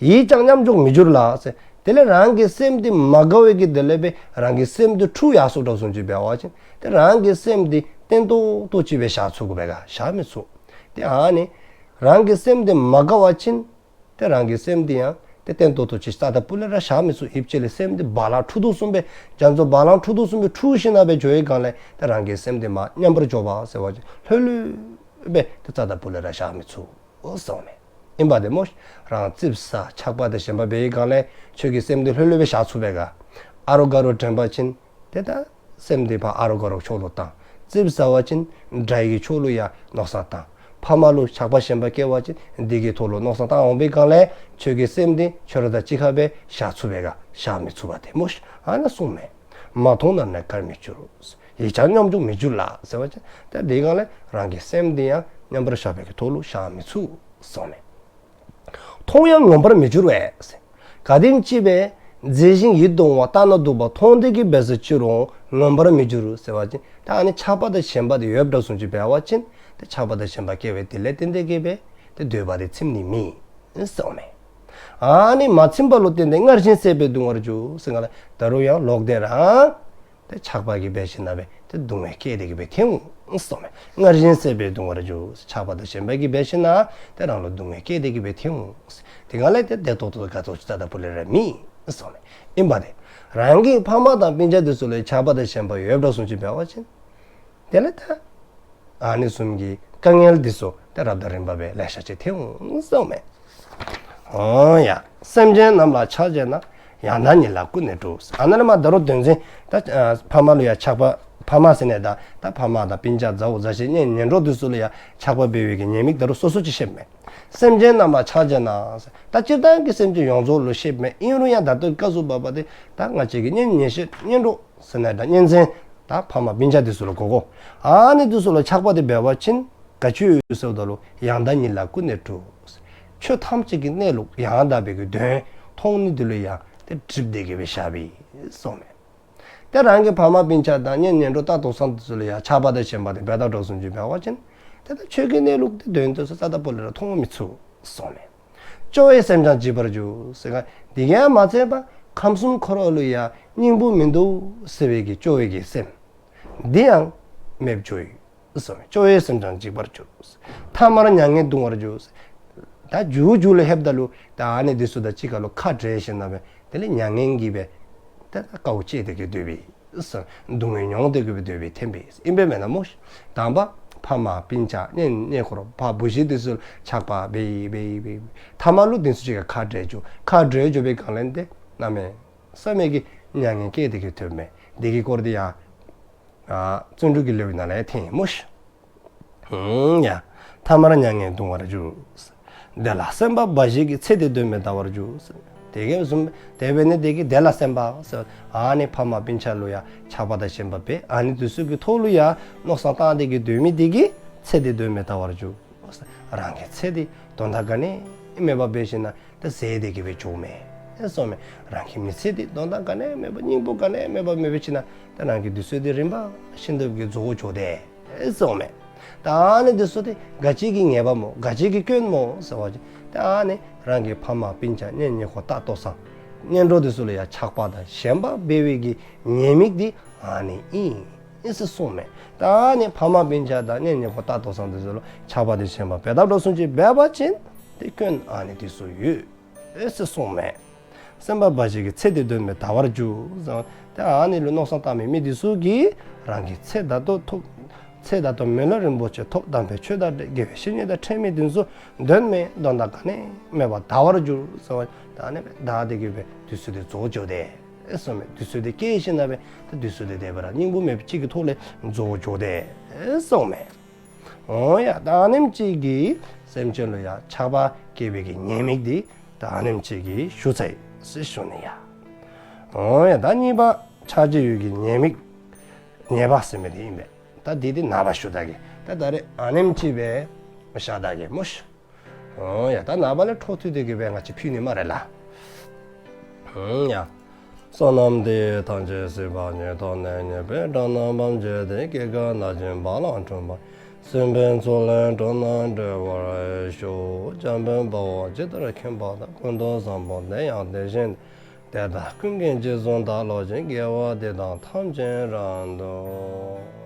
ཡིད་ཀྱང་ཉམས་འགྱོག་མི་འགྱུར་ལ་ཟེར། དེ་ལས་རང་གི་སེམས་དེ་མ་དགའ་བའི་གི་དེ་ལས་སྦེ་རང་གི་སེམས་དེ་འཁྲུགས་ཡར་སོང་འགྲོ་སོང་ཅི་འབད་བ་ཅིན་དེ་རང་གི་སེམས་དེ་བརྟན་ཏོག་ཏོ་ཅིག་སྦེ་བཞག་ཚུགས་དགོ་པས་ག་བཞག་མི་ཚུགས། དེ་ཨ་ནི་རང་གི་སེམས་དེ་མ་དགའ་བ་ཅིན་དེ་རང་གི་སེམས་དེ་ཡང་དེ་བརྟན་ཏོག་ཏོ་ཅིག་རྩ་ད་པུ་ལས་ར་བཞག་མི་ཚུགས། ཧིབ་ཅེ་ལས་སེམས་དེ་བ་ལང་འཁྲུགས་དོ་བཟུམ་སྦེ་རྒྱ་མཚོ་བ་ལང་འཁྲུགས་དོ་བཟུམ་སྦེ་འཁྲུགས་ཞིནམ་ལས་འགྱོ་བའི་སྒང་ལས་དེ་རང་གི་སེམས་དེ་མ་མཉམ་པར་འཇོག་པ་ཟེར་བ་ཅིན་ལྷོད་ལྷོད་སྦེ་དེ་རྩ་ད་པུ་ལས་ར་བཞག་མི་ཚུགས་གསུངས་མས། ཨིན་པ་དེ་མོ། རང་ཙིགཔ་ཟ་ཆགས་པ་དང་ཞེན་པ་འབད་བའི་སྒང་ལས་ཁྱོད་ཀྱི་སེམས་དེ་ལྷོད་ལྷོད་སྦེ་བཞག་ཚུགས་པས་ག། ཨ་རོགས་ག་རོགས་དྲན་པ་ཅིན་དེ་ད་སེམས་དེ་ཕར་ཨ་རོགས་ག་རོགས་ཕྱོགས་ལུ་བཏང་། ཙིགཔ་ཟ་བ་ཅིན་དགྲ་ཡི་ཕྱོགས་ལུ་ཡང་མནོ་བསམ་བཏང་། ཕ་མ་ལུ་ཆགས་པ་ཞེན་པ་སྐྱེ་བ་ཅིན་འདི་གི་ཐོག་ལུ་མནོ་བསམ་བཏང་འོང་པའི་སྒང་ལས་ཁྱོད་ཀྱི་སེམས་འདི་ཁྱོད་ར་དང་གཅིག་ཁར་སྦེ་བཞག་ཚུགས་པས་ག་བཞག་མི་ཚུགས་པ་དེ་སྨོ་ཤིག། ཨ་ནི་གསུངས་མས། མ་མཐོང་ན་ནི་དགར་མི་འགྱུར། ཡིད་ཀྱང་མཉམ་འཇོག་མི་འགྱུར་ལ་ཟེར་བ་ཅིན་ད་འདི་སྒང་ལས་རང་གི་སེམས་འདི་ཡང་མཉམ་པར་བཞག་པའི་གི་ཐོག་ལུ་བཞག་མི་ཚུགས་གསུངས་མས། མཐོང་ཡང་ངོམས་པར་མི་འགྱུར་བས། གལ་ཏེ་ཅིག་འབད་མཛེས་ཤིང་ཡིད་དུ་འོང་བ་ལྟ་ན་སྡུག་པ་མཐོང་སྟེ་གི་འབད་ས་ཅི་རུང་ངོམས་པར་མི་འགྱུར་ཟེར་བ་ཅིན་ད་ཨ་ནི་ཆགས་པ་དང་ཞེན་པ་དེ་ཡོདཔ་འདྲ་སོང་ཅིག་འབད་བ་ཅིན་ཏེ་ཆགས་པ་དང་ཞེན་པ་སྐྱེ་བས་དེ་ལས་བརྟེན་ཏེ་གི་འབད་ཏེ་འདོད་པ་དེ་ཚིམ་ནི་མེད་གསུངས་མས། ཨ་ནི་མ་ཚིམ་པ་ལུ་བརྟེན་ཏེ་སྔར་བཞིན་སྲེད་པས་གདུང་བར་འགྱུར་ཟེར་ག་ལས་ད་རུང་ཡང་ལོག་སྟེ་རང་ཏེ་ཆགས་པ་གིས་འབད་ཞིནམ་ལས་འབད་ཏེ་སྡུག་བསྔལ་སྐྱེས་ཏེ་གི་འབད་ཐོན་འོང་གསུངས་མས། སྔར་བཞིན་སྲེད་པས་གདུང་བར་འགྱུར། ཆགས་པ་དང་ཞེན་པ་གིས་འབད་ཞིནམ་ལས་ཏེ་རང་ལུ་སྡུག་བསྔལ་སྐྱེས་ཏེ་གི་འབད་ཐོན་འོང་། དེ་སྒང་ལས་ཏེ་བདེ་ཏོག་ཏོ་དགའ་ཏོག་ཏོ་རྩ་བ་ལས་ར་མེད་གསུངས་མས། ཨིན་པ་ཏེ་རང་གི་ཕ་མ་དང་སྤུན་ཆ་དེ་ཚུ་ལུ་ཆགས་པ་དང་ཞེན་པ་ཡོདཔ་འདྲ་སོང་ཅིག་འབད་བ་ཅིན་དེ་ལས་ད་ཨ་ནི་བཟུམ་གྱི་དཀའ་ངལ་འདི་ཚུ་ཏེ་རབ་དང་རིམ་པ་སྦེ་ལེ་ཤ་ཅིག་ཐོན་འོང་གསུངས་མས། འོ་ཡ། སེམས་ཅན་རྣམས་ལ་ཆགས་བྱས་ན། ཡང་དག་ཉིད་ལ་ཀུན་ནས་སྤྲོ། ཨ་ནཱ་ལས་མར་ད་རུང་དོན་ཚན་ད་ཕ་མ་ལུ་ཡང་ཆགས་པ། ཕ་མ་ཟེར་ནི་ད་ད་ཕ་མ་དང་སྤུན་ཆ་མཛའ་བོ་མཛའ་བཤེས་གཉེན་ཉེ་འགྲོགས་འདི་ཚུ་ལུ་ཡང་ཆགས་པ་འབད་བའི་གི་ཉེས་དམིགས་ད་རུང་སོ་སོ་ཅིག་བཤདཔ་མས། སེམས་ཅན་རྣམས་ལ་ཆགས་བྱས་ན། ད་སྤྱིར་བཏང་གི་སེམས་ཅན་ཡོངས་རྫོགས་ལུ་བཤདཔ་མས། ཨིན་རུང་ཡང་ད་ལྟོ་སྐབས་སུ་བབ་པ་དེ་ད་ང་བཅས་ཀྱི་གཉེན་ཉེ་བཤེས་གཉེན་གྲོགས་ཟེར་ན་ད་གཉེན་ཚན་ད་ཕ་མ་སྤུན་ཆ་འདི་ཚུ་ལུ་གོ་དགོ། ཨ་ནི་འདི་ཚུ་ལུ་ཆགས་པ་དེ་འབད་བ་ཅིན་ག་ཅི་ཡོད་ཟེར་བ་ད་ལུ་ཡང་དག་ཉིད་ལ་ཀུན་ནས་སྤྲོ། ཆོས་ཐམས་ཅད་ཀྱི་གནས་ལུགས་ཡང་དག་པའི་གི་དོན་མཐོང་ནི་འདི་ལུ་ཡང་ཏེ་སྒྲིབ་སྟེ་གི་འབད་བཞག་པས་གསུངས་མས། ཏེ་རང་གི་ཕ་མ་སྤུན་ཆ་དང་གཉེན་ཉེ་འགྲོགས་ལྟ་དོག་ས་འདི་ཚུ་ལུ་ཡང་ཆགས་པ་དང་ཞེན་པ་དེ་འབད་དོ་འདྲ་སོང་ཅིག་འབད་བ་ཅིན་ཏེ་ད་ཆོས་ཀྱི་གནས་ལུགས་དེ་དོན་དེ་ཚུ་རྩ་བ་ལས་ར་མཐོང་མི་ཚུགས་གསུངས་མས། སྐྱོ་བས་སེམས་ཀྱང་འཇིགས་པར་འགྱུར་ཟེར་ག། དེ་གིས་མ་ཚད་པར་ཁམས་གསུམ་འཁོར་བ་ལུ་ཡང་སྙིང་པོ་མིན་འདུག་ཟེར་བའི་གི་སྐྱོ་བའི་གི་སེམས་འདི་ཡང་མེདཔ་འགྱོ་ཡི་གསུངས་མས། སྐྱོ་བས་སེམས་ཀྱང་འཇིགས་པར་འགྱུར། ཐ་མར་མྱ་ངན་གདུང་བར་འགྱུར། ད་མཇུག་མཇུག་ལུ་ལྷོདཔ་ད་ལུ་ད་ཨ་ནི་འདི་ཚུ་དང་གཅིག་ཁར་ལུ་ཁ་བྲལ་ཞིནམ་ལས་འབད་དེ་ལས་མྱ་ངན་གྱིས་འབད་ད་དཀའཝ་སྤྱད་དེ་གི་སྡོད་པས། སྡུག་བསྔལ་མྱོང་སྟེ་གི་འབད་སྡོད་པས་ཐོན་པས། ཨིན་པས་མེན་ན་སྨོ། དང་པ་ཕ་མ་སྤུན་ཆ་གཉེན་ཉེ་འཁོར་ཕ་བུ་གཞི་འདི་ཚུ་ཆགས་པ་འབད་འབད་འབད་ཐ་མ་ལུ་འདི་ཚུ་གཅིག་ཁར་ཁ་བྲལ་འགྱོ། ཁ་བྲལ་འགྱོ་བའི་སྒང་ལས་འདི་གནམ་མེད་ས་མེད་ཀྱི་མྱ་ངན་སྐྱེས་ཏེ་གི་ཐོན་མས། འདི་གི་སྐོར་འདི་ཡང་ཨ་བརྩོན་འགྲུས་ཀྱི་ལེའུ་ནང་ལས་ཐོན་ཡི་སྨོ་ཤིག། ཧུམ་ཡ། ཐ་མར་མྱ་ངན་གདུང་བར་འགྱུར། དེ་ལ་སེམས་པ་འབའ་ཞིག་གིས་ཚེ་འདི་དོན་མེད་བལྟ་བར་འགྱུར། དེ་གིས་བཟུམ་དེ་འབད་ནི་དེ་གིས་དེ་ལ་སེམས་པ་ཟེར་ཨ་ནི་ཕ་མ་སྤུན་ཆ་ལུ་ཡང་ཆགས་པ་དང་ཞེན་པ་འབད་ཨ་ནི་འདི་ཚུ་གི་ཐོག་ལུ་ཡང་མནོ་བསམ་བཏང་སྟེ་གི་སྡོད་མི་དེ་གིས་ཚེ་འདི་དོན་མེད་བལྟ་བར་འགྱུར། རང་གི་ཚེ་འདི་དོན་དག་ག་ནི་མེདཔ་འབད་ཞིནམ་ལས་ད་ཟད་དེ་གི་འབད་འགྱོཝ་མས་གསུངས་མས། རང་གི་མི་ཚེ་འདི་དོན་དག་ག་ནི་མེདཔ་སྙིང་པོ་ག་ནི་མེདཔ་འབད་ཞིནམ་ལས་ད་རང་གི་དུས་ཚོད་འདི་རིམ་པ་བཞིན་དུ་གི་རྫོགས་འགྱོ་དེས་གསུངས་མས། ད་ཨ་ནི་འདི་ཚུ་དེ་ག་ཅི་གི་ཉེས་པ་སྨོ་ག་ཅི་གི་སྐྱོན་སྨོ་ཟེར་བ་ཅིན་ད་ཨ་ནི་རང་གི་ཕ་མ་སྤུན་ཆ་གཉེན་ཉེ་འཁོར་ལྟ་དོག་ས་གཉེན་གྲོགས་འདི་ཚུ་ལུ་ཡང་ཆགས་པ་དང་ཞེན་པ་འབད་བའི་གི་ཉེས་དམིགས་འདི་ཨ་ནི་ཨིན་ཨིན་ཟེར་གསུངས་མས། ད་ཨ་ནི་ཕ་མ་སྤུན་ཆ་དང་གཉེན་ཉེ་འཁོར་ལྟ་དོག་ས་འདི་ཚུ་ལུ་ཆགས་པ་དང་ཞེན་པ་འབད་དོ་འདྲ་སོང་ཅིག་འབད་བ་ཅིན་དེ་སྐྱོན་ཨ་ནི་འདི་ཚུ་ཡོད་ཨེ་ཟེར་གསུངས་མས། སེམས་པ་འབའ་ཞིག་གིས་ཚེ་འདི་དོན་མེད་བལྟ་བར་འགྱུར་ཟེར། ད་ཨ་ནི་ལུ་མནོ་བསམ་བཏང་མི་མི་འདི་ཚུ་གིས་རང་གི་ཚེ་ད་ལྟོ་ཐོབ། ཚེ་ད་ལྟོ་མི་ལུས་རིན་པོ་ཆེ་ཐོབ། དམ་པའི་ཆོས་དང་འབྲེལ། དགེ་བའི་བཤེས་གཉེན་དང་འཕྲད་མི་འདི་ཚུ་དོན་མེད་དོན་དག་ག་ནི་མེདཔ་བལྟ་བར་འགྱུར་ཟེར་བ། ད་ཨ་ནི་འབད་དེ་གི་འབད་དུས་ཚོད་འདི་རྫོགས་འགྱོ་དེས་གསུངས་མས། དུས་ཚོད་འདི་སྐྱེལ་ཞིནམ་ལས་འབད་ད་དུས་ཚོད་འདི་དེ་སྦེ་ར་སྙིང་པོ་མེདཔ་ཅིག་གི་ཐོག་ལས་རྫོགས་འགྱོ་དེས་གསུངས་མས། འོ་ཡ། ད་ཨ་ནེམ་ཅིག་གིས་སེམས་ཅན་ལུ་ཡང་ཆགས་པ་སྐྱེ་བའི་གི་ཉེས་དམིགས་འདི་ད་ཨ་ནེམ་ཅིག་གིས་ཞུ་ཚར་ཡི་ཟེར་ཞུ་ནི་ཡ། འོ་ཡ། ད་གཉིས་པ་ཆགས་བྱའི་ཡུལ་གྱི་ཉེས་དམིགས་ཉེས་པ་ཟེར་མི་དེ་ཨིན་པས། ད་འདི་དེ་ནངས་པ་ཞུ་ད་གེ། ད་ད་རེས་ཨ་ནེམ་ཅིག་སྦེ་བཞག་ད་གེ་སྨོ་ཤིག། འོ་ཡ། ད་ནངས་པ་ལས་འཕྲོ་མཐུད་དེ་གི་འབད་ང་བཅས་ཕུལ་ནི་སྨ་རེ་ལགས། འོ་ཡ། བསོད་ནམས་འདི་ཡིས་ཐམས་ཅད་གཟིགས་པ་ཉིད། ཐོབ་ནས་ཉེས་པའི་དགྲ་རྣམས་ཕམ་བྱས་ཏེ། སྐྱེ་རྒ་ན་འཆིའི་རྦ་རླབས་འཁྲུགས་པ་ཡི། སྲིད་པའི་མཚོ་ལས་འགྲོ་རྣམས་སྒྲོལ་བར་ཤོག། འཇམ་དཔལ་དཔའ་བོས་ཇི་ལྟར་མཁྱེན་པ་དང་། ཀུན་ཏུ་བཟང་པོ་དེ་ཡང་དེ་བཞིན་ཏེ། དེ་དག་ཀུན་གྱི་རྗེས་སུ་བདག་སློབ་ཅིང་། དགེ་བ་འདི་དག་ཐམས་ཅད་རབ་ཏུ།